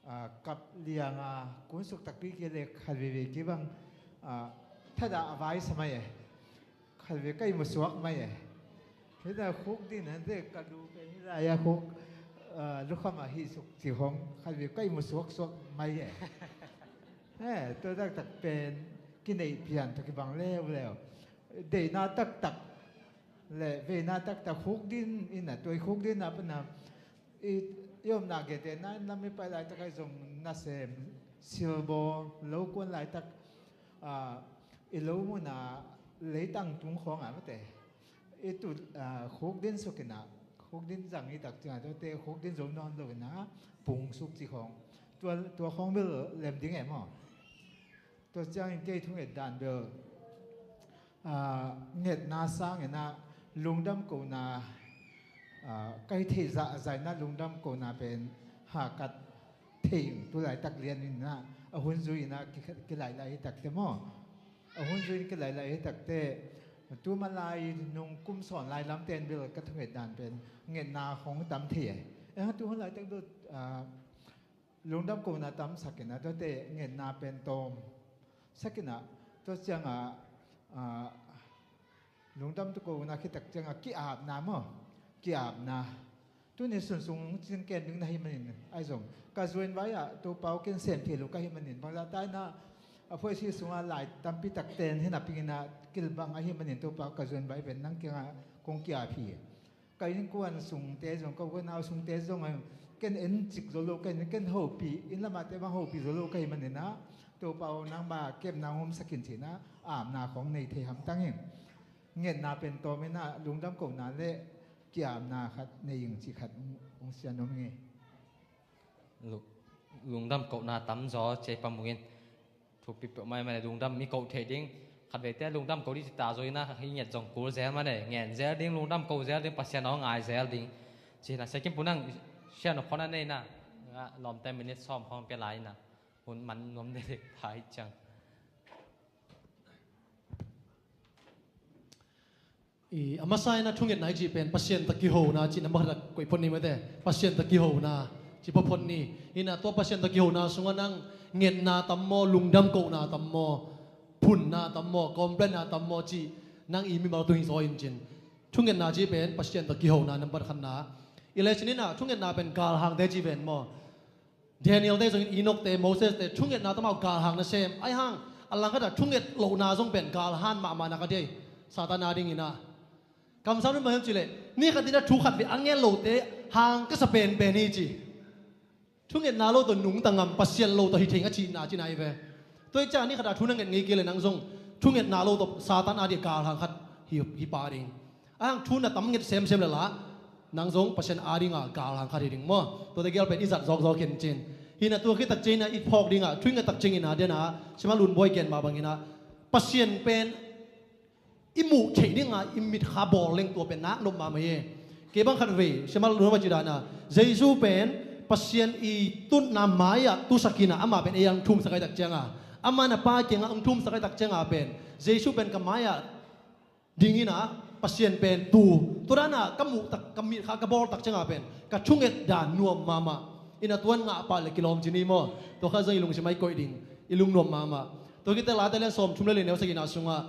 a, Kap lianga kunsuk takpi kei le khat veivei kibang, ah, thadah a vai sa mai e. Khat vei ka i musuak mai e. Hita khuk din han te ka lu pen hita ya khuk, ah, lukham a hi suk ci hong khat vei ka i musuak suak mai e. He, tua taktak pen kineih pian tua kibang leuleu. Deihna taktak le veina taktak khuk din ina tua i khuk din a pana i, i omna gete na in lam i pai laitak ai zong nasem silbaw lo kuan laitak, ah, i lo muna leitang tung khawng a mate i tu, ah, khuk din suk ina khuk din zang i tak cianga tuate khuk din zo nawn lo ina pung suk ci khawng tua, tua khawng bil lem ding e maw? Tua ciangin kei thunget dan bel, ah, ngetna sangin ah lungdam kohna, ah, ka hi theih zahzah in ah lungdam kohna pen hakat thei ing. Tu laitak lian in ah a hun zui in ah ki, kilailai hi takte maw? A hun zui in kilailai hi takte tu malai nung kum sawn lai lamte in bel ka thunget dan pen ngetna hong tam thei e. Eh, tu hun laitak bel, ah, lungdam kohna tam sakin ah tuate ngetna pen tawm sakin ah tua ciangah, ah, lungdam tu kohna khitak ciangah ki-apna maw? Ki-apna. Tuni sunsung cin ken ding na hi manin ai zong ka zuan vai ah Topa aw ken sem thei lo ka hi manin bangzah ta in ah a phuaisi sungah lai tampi takten hi na pingin ah kilbang ahi manin Topa aw ka zuan vai pen nang kiangah kong ki-ap hi. Ka innkuan sungte zong ka unau sungte zong a ken en cik zo lo ka hi, ken hopih inn lamahte bang hopih zo lo ka hi manin ah Topa aw nangma kepna hong om sakin ci-in ah apna khawng nei thei hamtang ing. Ngetna pen tawm in ah lungdam kohna le ki-apna khat nei ing cih khat hong sian om ing e. Lu-, lungdam kohna tam zaw cei pamungin thupi peuh maimai lungdam mi koh theih ding. Khat veite lungdam koh ding ci ta zo in ah hi nget zong kul zel mane ngen zel ding lungdam koh zel ding Pasian aw ngai zel ding. Ci na sekim punang sian aw khon a nei na lawmte minit sawm khong pia lai na hun man nuam dek dek thai ciang. I, a masa in ah thungetna i cih pen Pasian tawh kihona cih na makhatak koih phot ni mate. Pasian tawh kihona cih pha phot ni. Ina tua Pasian tawh kihona sungah nang ngetna tam maw, lungdam kohna tam maw, phunna tam maw, complainna tam maw cih nang i mimal tung hi zaw in cin. Thungetna cih pen Pasian tawh kihona nambat khatna. I le cin in ah thungetna pen galhangte cih ven maw? Daniel te zongin Enoch te, Moses te thungetna tamau galhang nasem. Ai hang a langkhat ah thunget lohna zong pen galhan mahmah nak a dei. Satan a dingin ah kamsam in bang hiam cih leh ni khat in ah thu khat vei a nget lote hang ka sa penpen hi ci. Thungetna lo tawh nungta ngam Pasian lo tawh hi thei ing a cihna cihna hi ve. Tua hi ciah ni khat ah thu na nget ngei kei leh nang zong thungetna lo tawh Satan a ding galhang khat hi, hi pah ding. A hang thu na tam nget semsem le lah nang zong Pasian a dinga galhang khat hi ding maw? Tuate gial pen i zat zawkzawk khin cin. Hi na tua khit tak ciangin ah i phawk dingah thu i nget tak ciangin ah den ah sima lunbuai gen mah bangin ah Pasian pen i muh theih dinga i mitkha bawl leng tua pen nak nop mahmah hi. Kei bang khat vei sima lunbuai ci dan ah Jesu pen Pasian i tutna mai-ah tusak in ah amah pen ei ah hong thumsak ai tak ciangah amah na Pa kiangah hong thumsak ai tak ciangah pen Jesu pen ka mai-ah ding in ah Pasian pen tu tua dan ah ka muh tak ka mitkha ka bawl tak ciangah pen ka thunget dan nuam mahmah. Ina tuan ngah pah le kilawm ci ni maw? Tua kha zong i lungsim ah i koih ding i lungnuam mahmah. Tua khit teh Late lian sawmthum le li neu sagihna sungah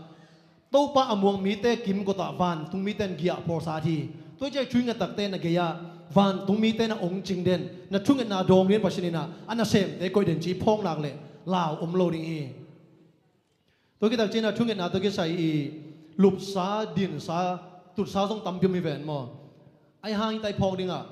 Topa a muang mite kimkot ah vantung mite in giah phawlsat hi. Tua hi ciah thu i nget takte na gei-ah vantung mite na ong cing den na thungetna dawng ding Pasian in ah a nasemte koih den ci phawk nak le lau om lo ding hi. Tua khit tak ciangin ah thungetna tua kisai i lupsa, dinsa, tutsa zong tampi om hi ven maw? Ai hang i tai phawk dingah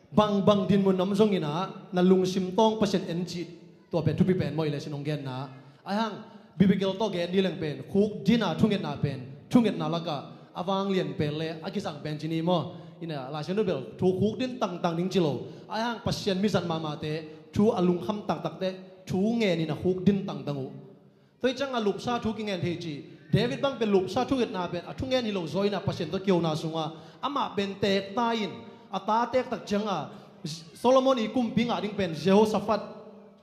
bangbang dinmun om zongin ah na lungsim tawng Pasian en cih tua pen thupi pen maw i le sin hong genna. Ai hang biblical tawh gen dih leng pen khuk din a thungetna pen thungetna lakah a vanglian pen le a kisang pen ci ni maw? Ina Lai Siangtho bel thu khuk din tangtang ding ci lo. Ai hang Pasian mizat mahmahte thu a lungkham taktakte thu ngen in a khuk din tangtang uh. Tua hi ciangah lupsa thu kingen thei ci. David bang pen lupsa thungetna pen a thungen hi lo zaw in ah Pasian tawh kihona sungah amah pen teekta in a ta teektak ciangah Solomon i kumpi ngah ding pen Jehoshaphat,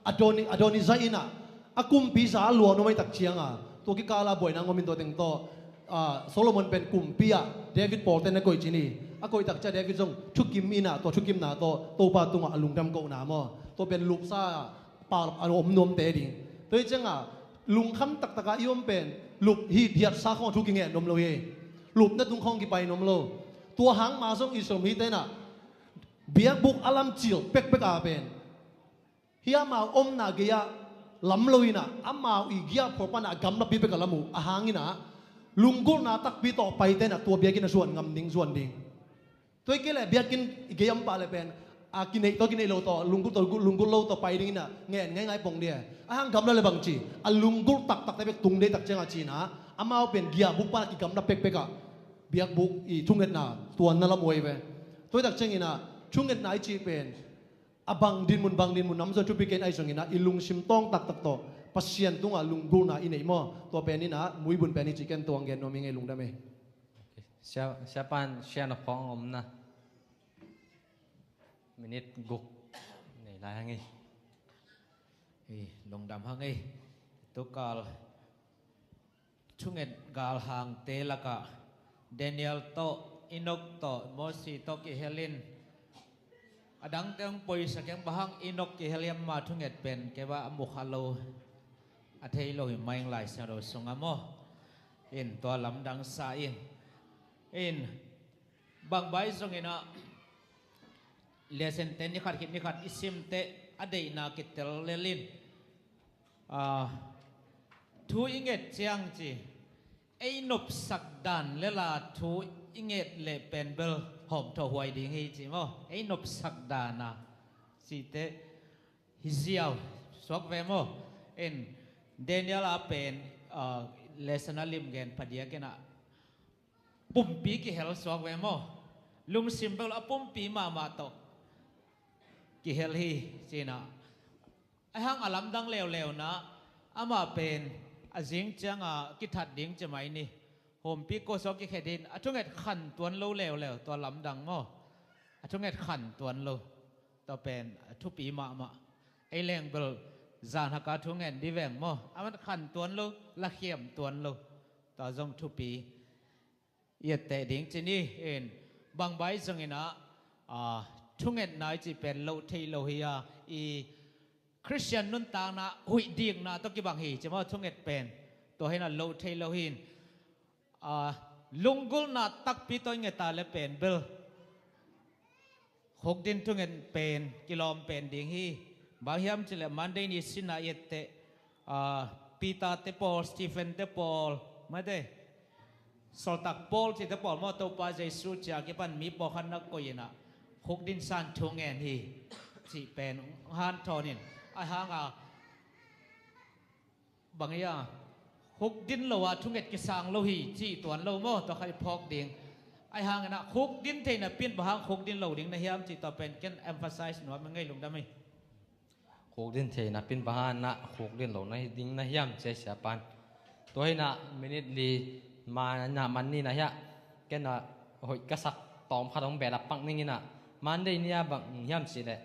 Adoni, Adonijah in ah a kumpi za a luan om ai tak ciangah tua kikala buaina ngom in tua teng tawh, ah, Solomon pen kumpi ah David pawlten a koih ci ni. A koih tak ciah David zong thukim in ah tua thukimna tawh Topa tungah a lungdam kohna maw? Tua pen lupsa pal a om nuamte ding. Tua hi cianga lungkham taktaka i om pen lup hi hiatsa khawng thu kingen nuam lo hi. Lupna tung khawng kipai nuam lo. Tua hang ma zong i sawm hi tenah biakbuk a lam cil pekpek a pen hi amau omna gei-ah lam lo inah amau i giahphuak panah a gamlapi pek a lam uh a hanginah lunggulhna takpi tawh pai tenah tua biakinn a zuan ngam ding, zuan ding. Tua i kei le biakinn i gei om pah le pen a kineih tawh kineih lo tawh lunggulh tawh lunggulh lo tawh pai dinginah ngen ngaingai pong dia. A hang gamla le bangci a lunggulh taktakte pek tung deitak ciangah cinah amau pen giahbuk panah kigamla pekpekah biakbuk i thungetna tuanna lam uh ahi ve. Tua i tak cianginah thungetna i cih pen a bang dinmun bang dinmun namzaw thupi kei in ahi zonginah i lungsim tawng taktak tawh Pasian tungah lunggulhna i neih maw? Tua pen inah muibun pen i cih ken tuang gen nuam i ngei lungdam ei. Sia, siapan sian a phawng omna minit guk nei lai hang ei. Ei, lungdam hang ei. Tukal thunget galhangte lakah Daniel tawh, Enok tawh, Mosi tawh kihel in a dangte hong poisak eng, bang hang Enok kihel hiam, ama thunget pen kei bang a mukha lo a thei lo hi mai eng Lai Siangtho sungah maw? In tua lamdang sa in, in bang bai zonginah lesson te nikhat khit nikhat i simte a deihna kitel lelin, ah, thu i nget ciang ci ei nopsak dan lela thu i nget leh pen bel hawmthawh huai ding hi ci maw? Ei nopsak dana cite hi ziau suak ve maw? In Daniel a pen, ah, lesson a lim gen phadiakinah pumpi kihel suak ve maw? Lungsim bel a pumpi mahmah tawh kihel hi cinah. A hang a lamdang leuleuna amah pen a zing cianga kithat ding ci mai ni. Humpi kua suak kikhet hin a thunget khan tuan lo leuleu tua lamdang maw? A thunget khan tuan lo. Tua pen a thupi mahmah. Ei leng bel zanhaka thungen di veng maw? A man khan tuan lo, lakhiam tuan lo. Tua zong thupi i etteh ding ci ni. In bang bai zonginah, ah, thungetna i cih pen loh thei lo hi a, i Khristian nuntakna huih dikna tawh kibang hi ci maw? Thunget pen tua hinah loh thei lo hin, ah, lunggulhna takpi tawh i ngeta le pen bel khukdin thunget pen kilawm pen ding hi. Bang hiam cileh Monday ni sinah i etteh, ah, Peter te pawl, Stephen te pawl, mate, sawltak pawl cite pawl maw, Topa Jesu cia kipan mi pawlkhat na koih inah khukdin san thungen hi cih pen hanthawnin a hanga bang ia khukdin lo a thunget kisang lo hi cih tuan lo maw? Tua khat i phawk ding. Ai hanginah khukdin theihna pin bang hang khukdin lo ding na hiam cih tua pen ken emphasize nuam i ngei lungdam hi. Khukdin theihna pin bang hanginah khukdin lo na hi ding na hiam ci a siapan. Tua hinah minit li manah man ni na hiah ken a hoih ka sak tawm khat hong bel a pak ninginah Monday ni a bang hiam cihleh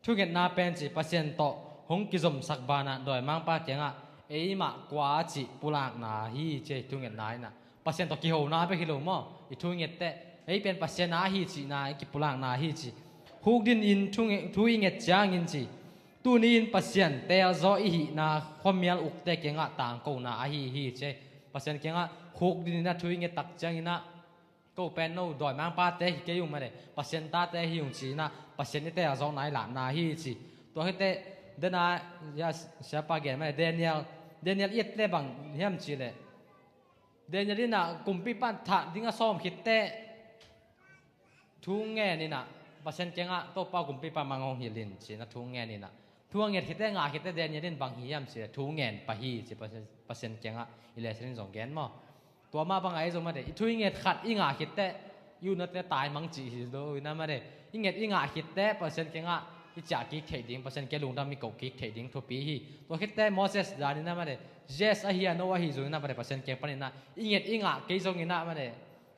thungetna pen ci Pasian tawh hong kizomsak banah dawimangpa kiangah eimah kua a cih pulakna hi ci a, thungetna inah Pasian tawh kihona bek hi lo maw? I thu i ngette ei pen Pasian a ahi cihna i kipulakna ahi ci. Khukdin in thu i nget ciangin ci tuni in Pasian teelzaw i hihna khuamial ukte kiangah tangkona ahi hi ci a. Pasian kiangah khukdin inah thu i nget tak cianginah ko pen no dawimangpate hi kei ung mane, Pasian tate hi ung ci inah Pasian i teelzawhna i lahna hi ci. Tua khite dena siapa gen mane Daniel, Daniel i et le bang hiam cihleh Daniel inah kumpipan thah ding a sawm khitte thu ngen inah Pasian kiangah Topa kumpipan mang hong hilh in ci inah thu ngen inah thu a nget khitte ngah khitte Daniel in bang hi hiam cihleh thu ngen pah hi ci Pasian, Pasian kiangah i lesson in zong gen maw? Tua mah bangah ei zong mate i thu i nget khat i ngah khitte i utnate taimang cih hi lo inah mate i nget i ngah khitte Pasian kiangah i ciah kik theih ding, Pasian kiang lungdam i koh kik theih ding thupi hi. Tua khitte Moses dan inah mate yes ahi a no ahi zong inah mate Pasian kiang pan inah i nget i ngah kei zong inah mate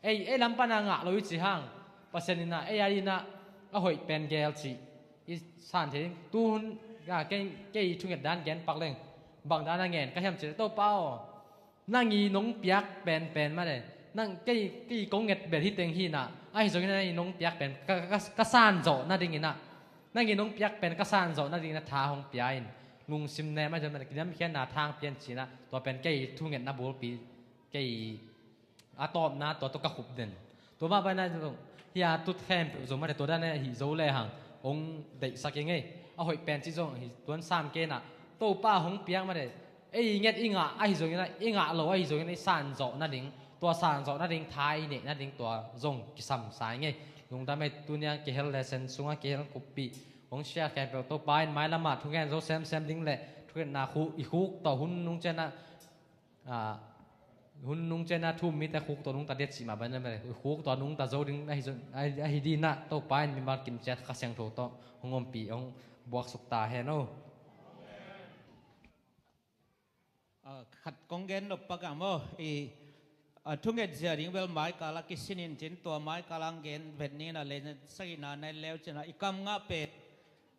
ei, ei lam pana ngah lo i ci hang Pasian inah ei a inah a hoih pen gel cih i san thei ding. Tuhun kei, kei thunget dan gen pak leng bang dan a ngen ka hiam cihleh Topa aw, nang i nong piak penpen mane nang kei, kei kong nget bel hi teng hi inah ahi zongin nang i nong piak pen ka, ka, ka san zawh nadinginah nang i nong piak pen ka san zawh nadinginah tha hong pia in lungsim nem a zong, kiniamkhiatna thang pian cinah, tua pen kei thungetna bulpi, kei a tawpna tua tawh ka khup den. Tua mah bana zong, hia tut khempeuh zong mate tua dan a hih zo le hang hong deihsak i ngei. A hoih pen ci zong hi tuan sam kenah, Topa hong piak mate, ei nget i ngah ahi zongin ah, i ngah lo ahi zongin ah, i sanzawh nading, tua sanzawh nading, tha i neih nading tua zong kisam sa i ngei. Lungdam ei, tuniang kihel lesson sungah kihel kuppih hong share khempeuh Topa in mailamah thungen zo semsem ding le thungetna khu i khuk tawh hun nung cianah, ah, hun nung cianah thu-um mite khuk tawh nungta diat cih mah bana mate, i khuk tawh nungta zo ding ahi zo, ahi, ahi dinah Topa in mimal kim ciat Kha Siangtho tawh hong ompih, hong buaksuk ta hen aw. Ah, khat kong gen nop pak ah maw, i, ah, thunget zia ding bel maikal a kisin in cin, tua maikal a hong gen vet ni inah, le sagihna na en leu cinah, i kam ngah pen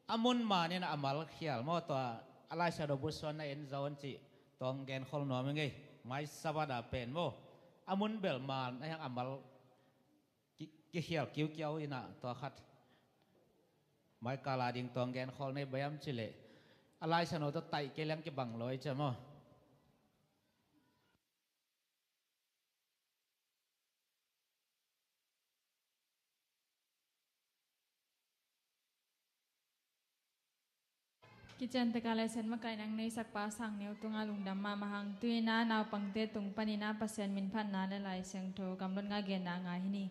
a mun man inah a mal khial maw, tua a Lai Siangtho bu suan na en zo an cih, tua hong gen khol nuam i ngei. Mai Sabbath a pen maw, a mun bel man a hiang a mal ki, kikhial kiukiau inah tua khat. Maikal a ding tua hong gen khol nei baiam cileh, a Lai Siangtho tawh taih kei leng kibang lo ei cia maw. Kician taka lesson makaih nang neisakpa Sang Neu tungah lungdam mahmah hang. Tu-in ah naupangte tung panin ah Pasian minphatna le Lai Siangtho gamlotna genna ngai hi ni.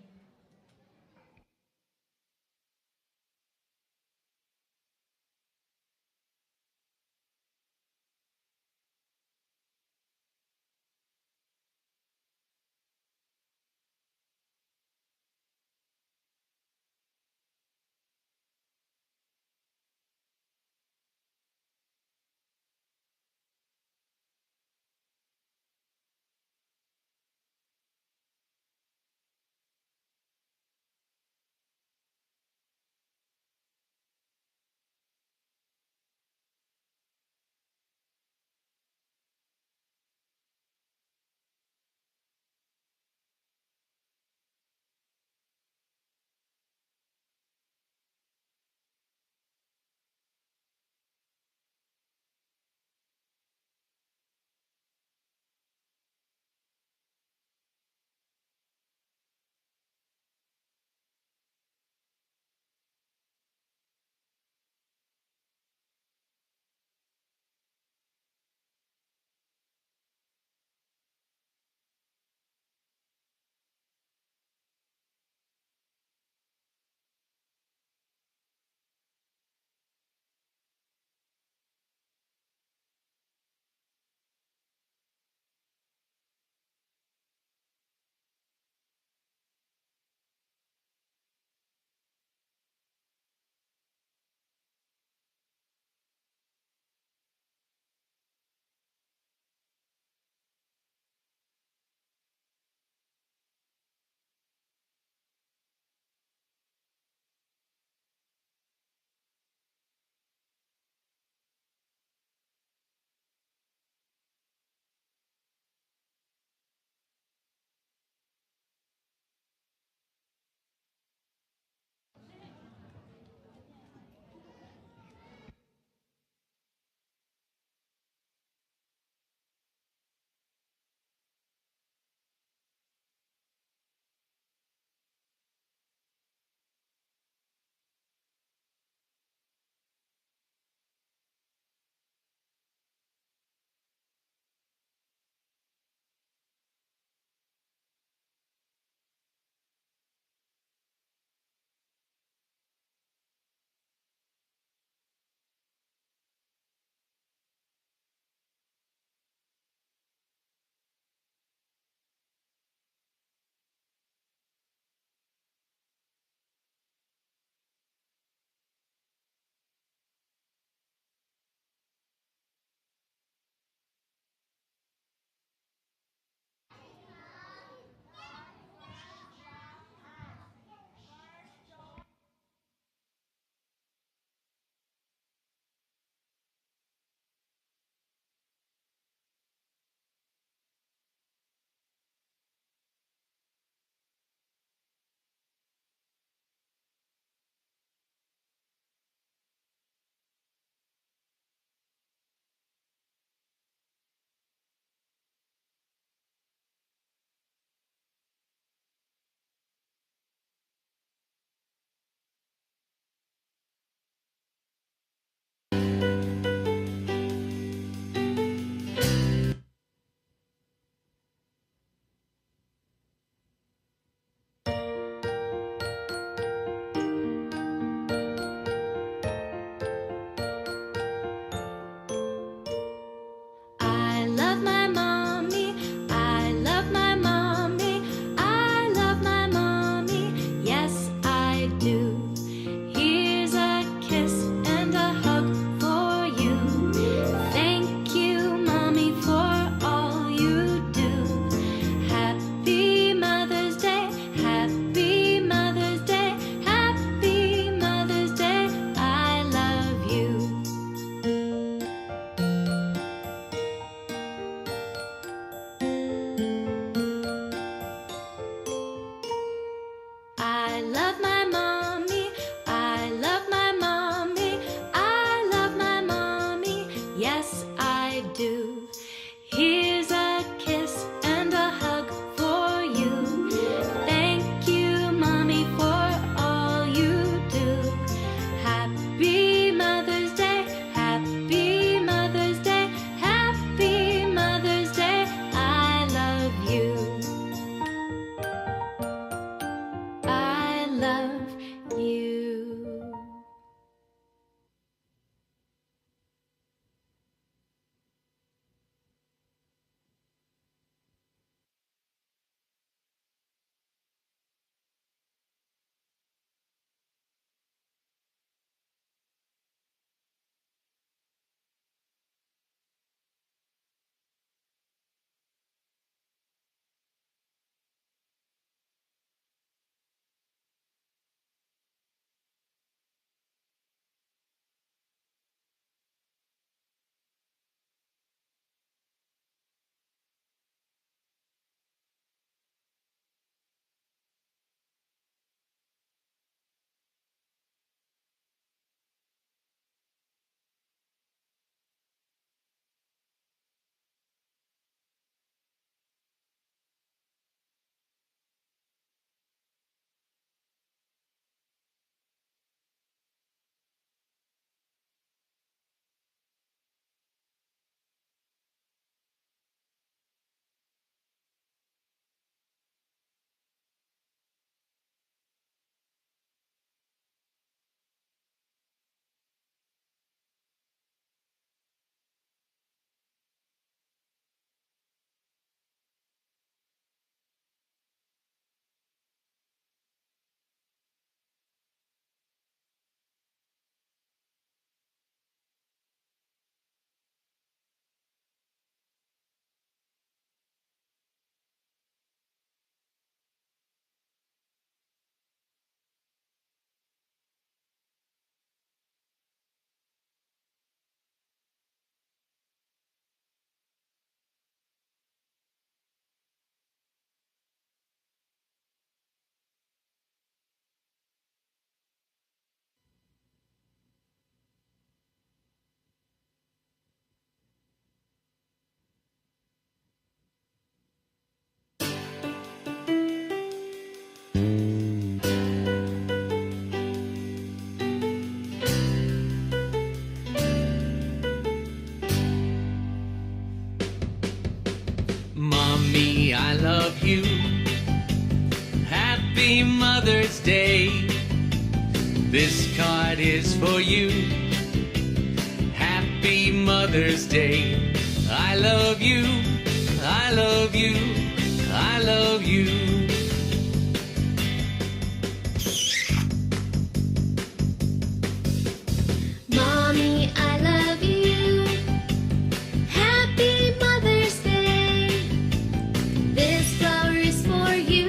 Love you. Happy Mother's Day. This card is for you. Happy Mother's Day. I love you. I love you. I love you. Mommy, I love you. Happy Mother's Day. This flower is for you.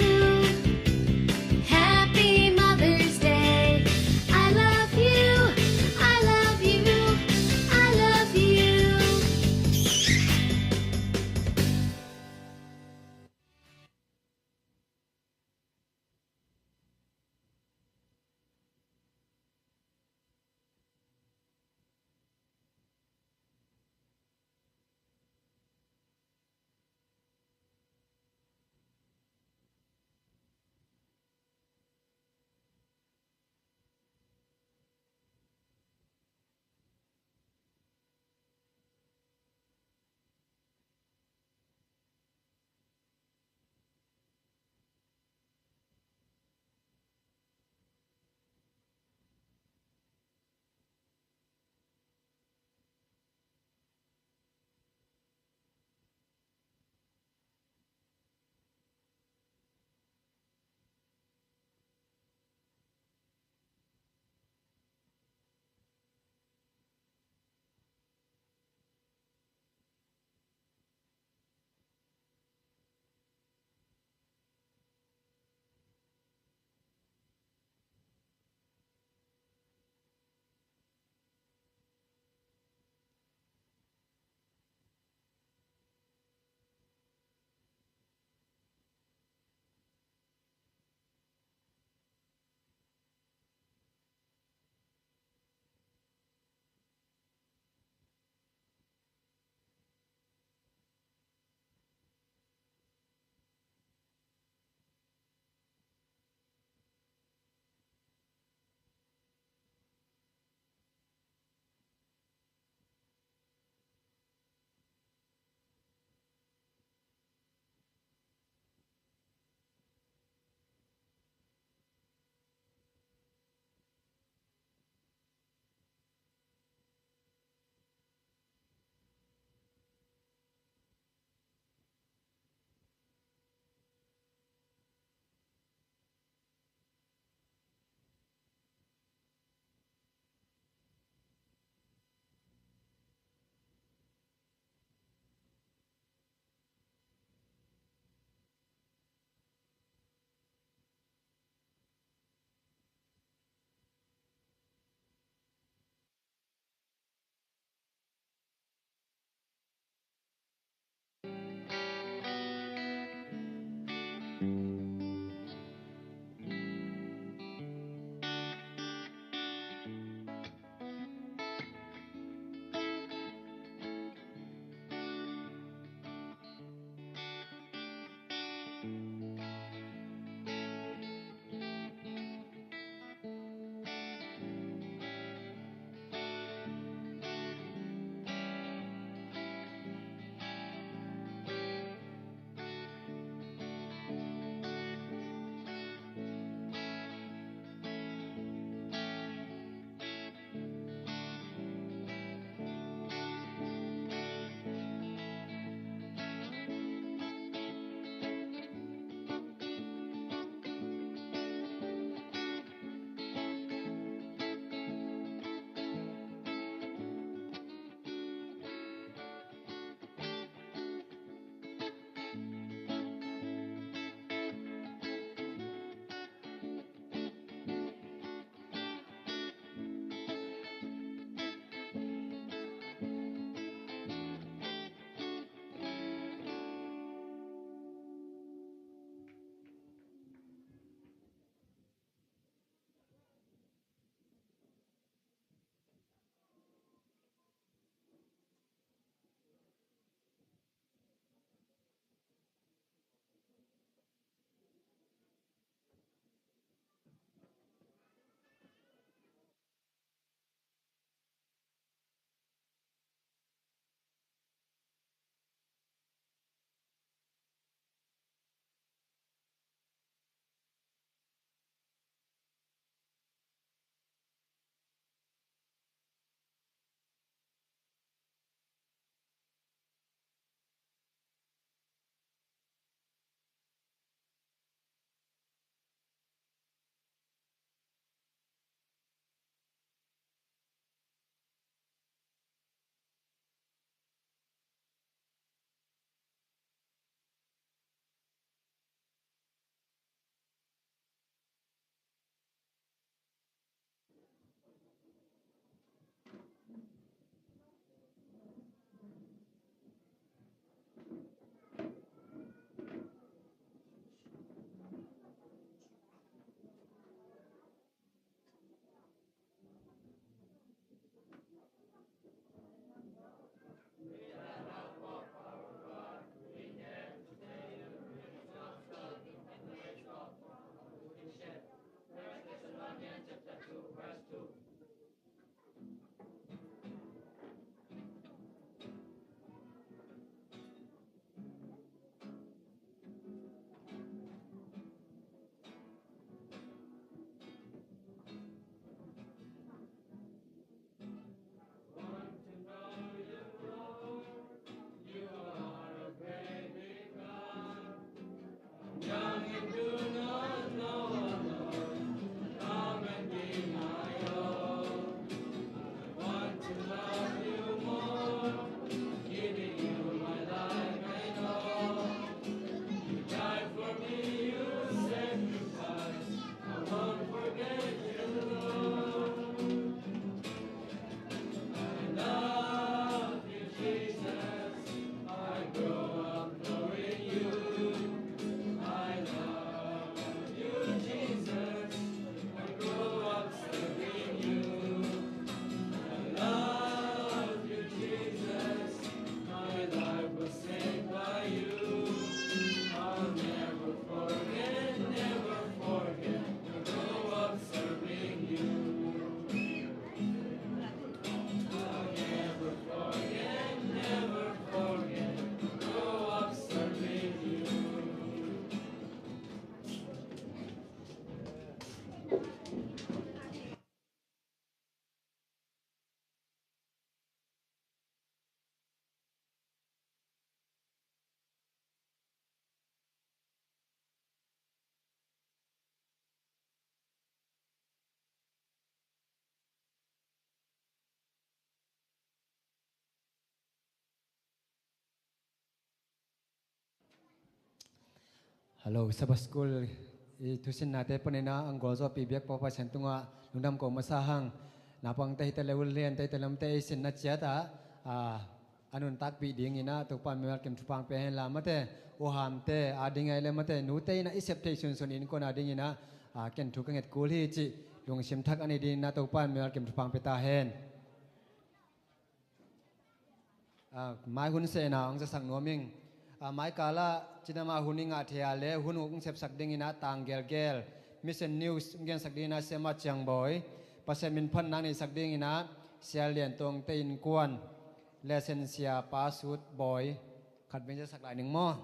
Happy Mother's Day. I love you. I love you. I love you. Hello, Sabbath School i thusinnate panin ah a gualzawhpih biak Pa Pasian tungah lungdam ko masa hang. Naupangte hi ta leh, uliante hi ta leh, omte i sinna ciat ah, a, a nuntakpih dingin ah Topa in mimal kim thupha hong pia hen la, mate, uhamte ading ahih leh, mate, nute in ah i sep theih sunsun innkuan adingin ah, a, ken thu ka nget kul hi cih lungsim thak a nei dingin ah Topa in mimal kim thupha hong pia ta hen. A, mai hun sehna hong zasak nuam ing. A, mai kal ah cidam a hun i ngah thei a leh, hun uk hong sepsak dingin ah Tang Gelgel, Mission News hong gensak dingin ah Siama Ciang Bawi, Pasian min phatna hong neihsak dingin ah Sia Lian Tuangte innkuan, Lesson Sia Pa Sut Bawi, khat vei zasak lai ning maw.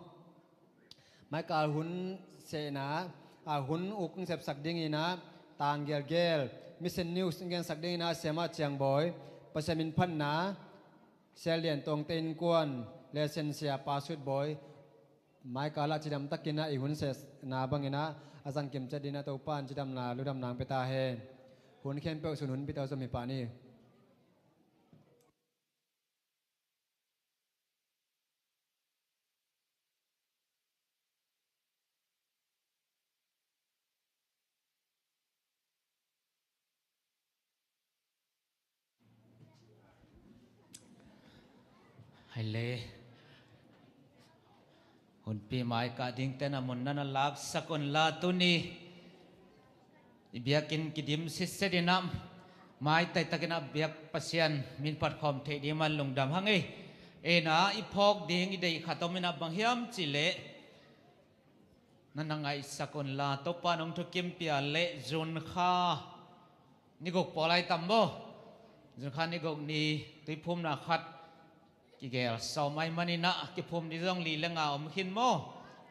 Mai kal hun sehna, a, hun uk hong sepsak dingin ah Tang Gelgel, Mission News hong gensak dingin ah Siama Ciang Bawi, Pasian min phatna, Sia Lian Tuangte innkuan, Lesson Sia Pa Sut Bawi, mai kal ah cidam takin ah i hun sehna bangin ah a zang kim ciat dingin ah Topa in cidamna, lungdamna hong pia ta hen. Hun khempeuh sung hunpite aw, zom hi pah ni. Hai le. Hunpi mai kah dingte na mun na na laksak un la, tuni i biakinn kidim sitset in ah, maitai takin ah biak Pasian min phat khawm theih ding man lungdam hang ei. Ei na i phawk ding i deih khat om in ah, bang hiam cih leh, na na ngaihsak un la, Topa in hong thukim pia leh June kha ni guk pawl ai tam maw? June kha ni guk ni tuiphumna khat kigel sawm ahih manin ah kiphum ding zong li le nga om khin maw?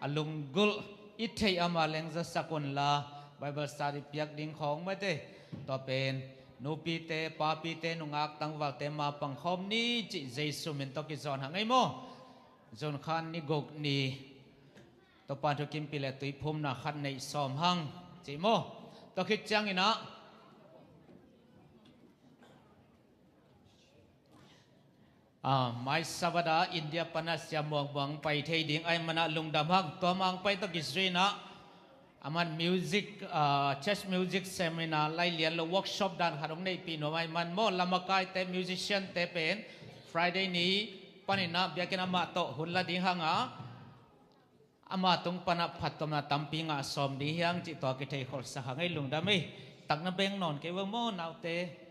A lunggulh i theih a mah leng zasak un la, Bible study piak ding khawng, mate, tua pen nupite, papite, nungak tangvalte mapang khawm ni cih Jesu min tawh kizawn hang ei maw? June kha ni guk ni Topa in thukimpih leh tuiphumna khat neih sawm hang, ci maw? Tua khit ciangin ah, ah, mai Sabbath ah India pan a Sia Muang Muang pai thei ding ahih manin ah lungdam hang. Tua mah hong pai tawh kizui in ah, aman music, ah, church music seminar lai lian lo, workshop dan khat hong neihpih nuam ahih man maw, lamakaite, musician-te pen Friday ni panin ah biakinn amah tawh hun la ding hang a, ama tung pan ah phattuamna tampi ngah sawm ding hi hang cih tua kithei kholhsak hang ei, lungdam ei. Takna beng nawn kei vo maw, naute?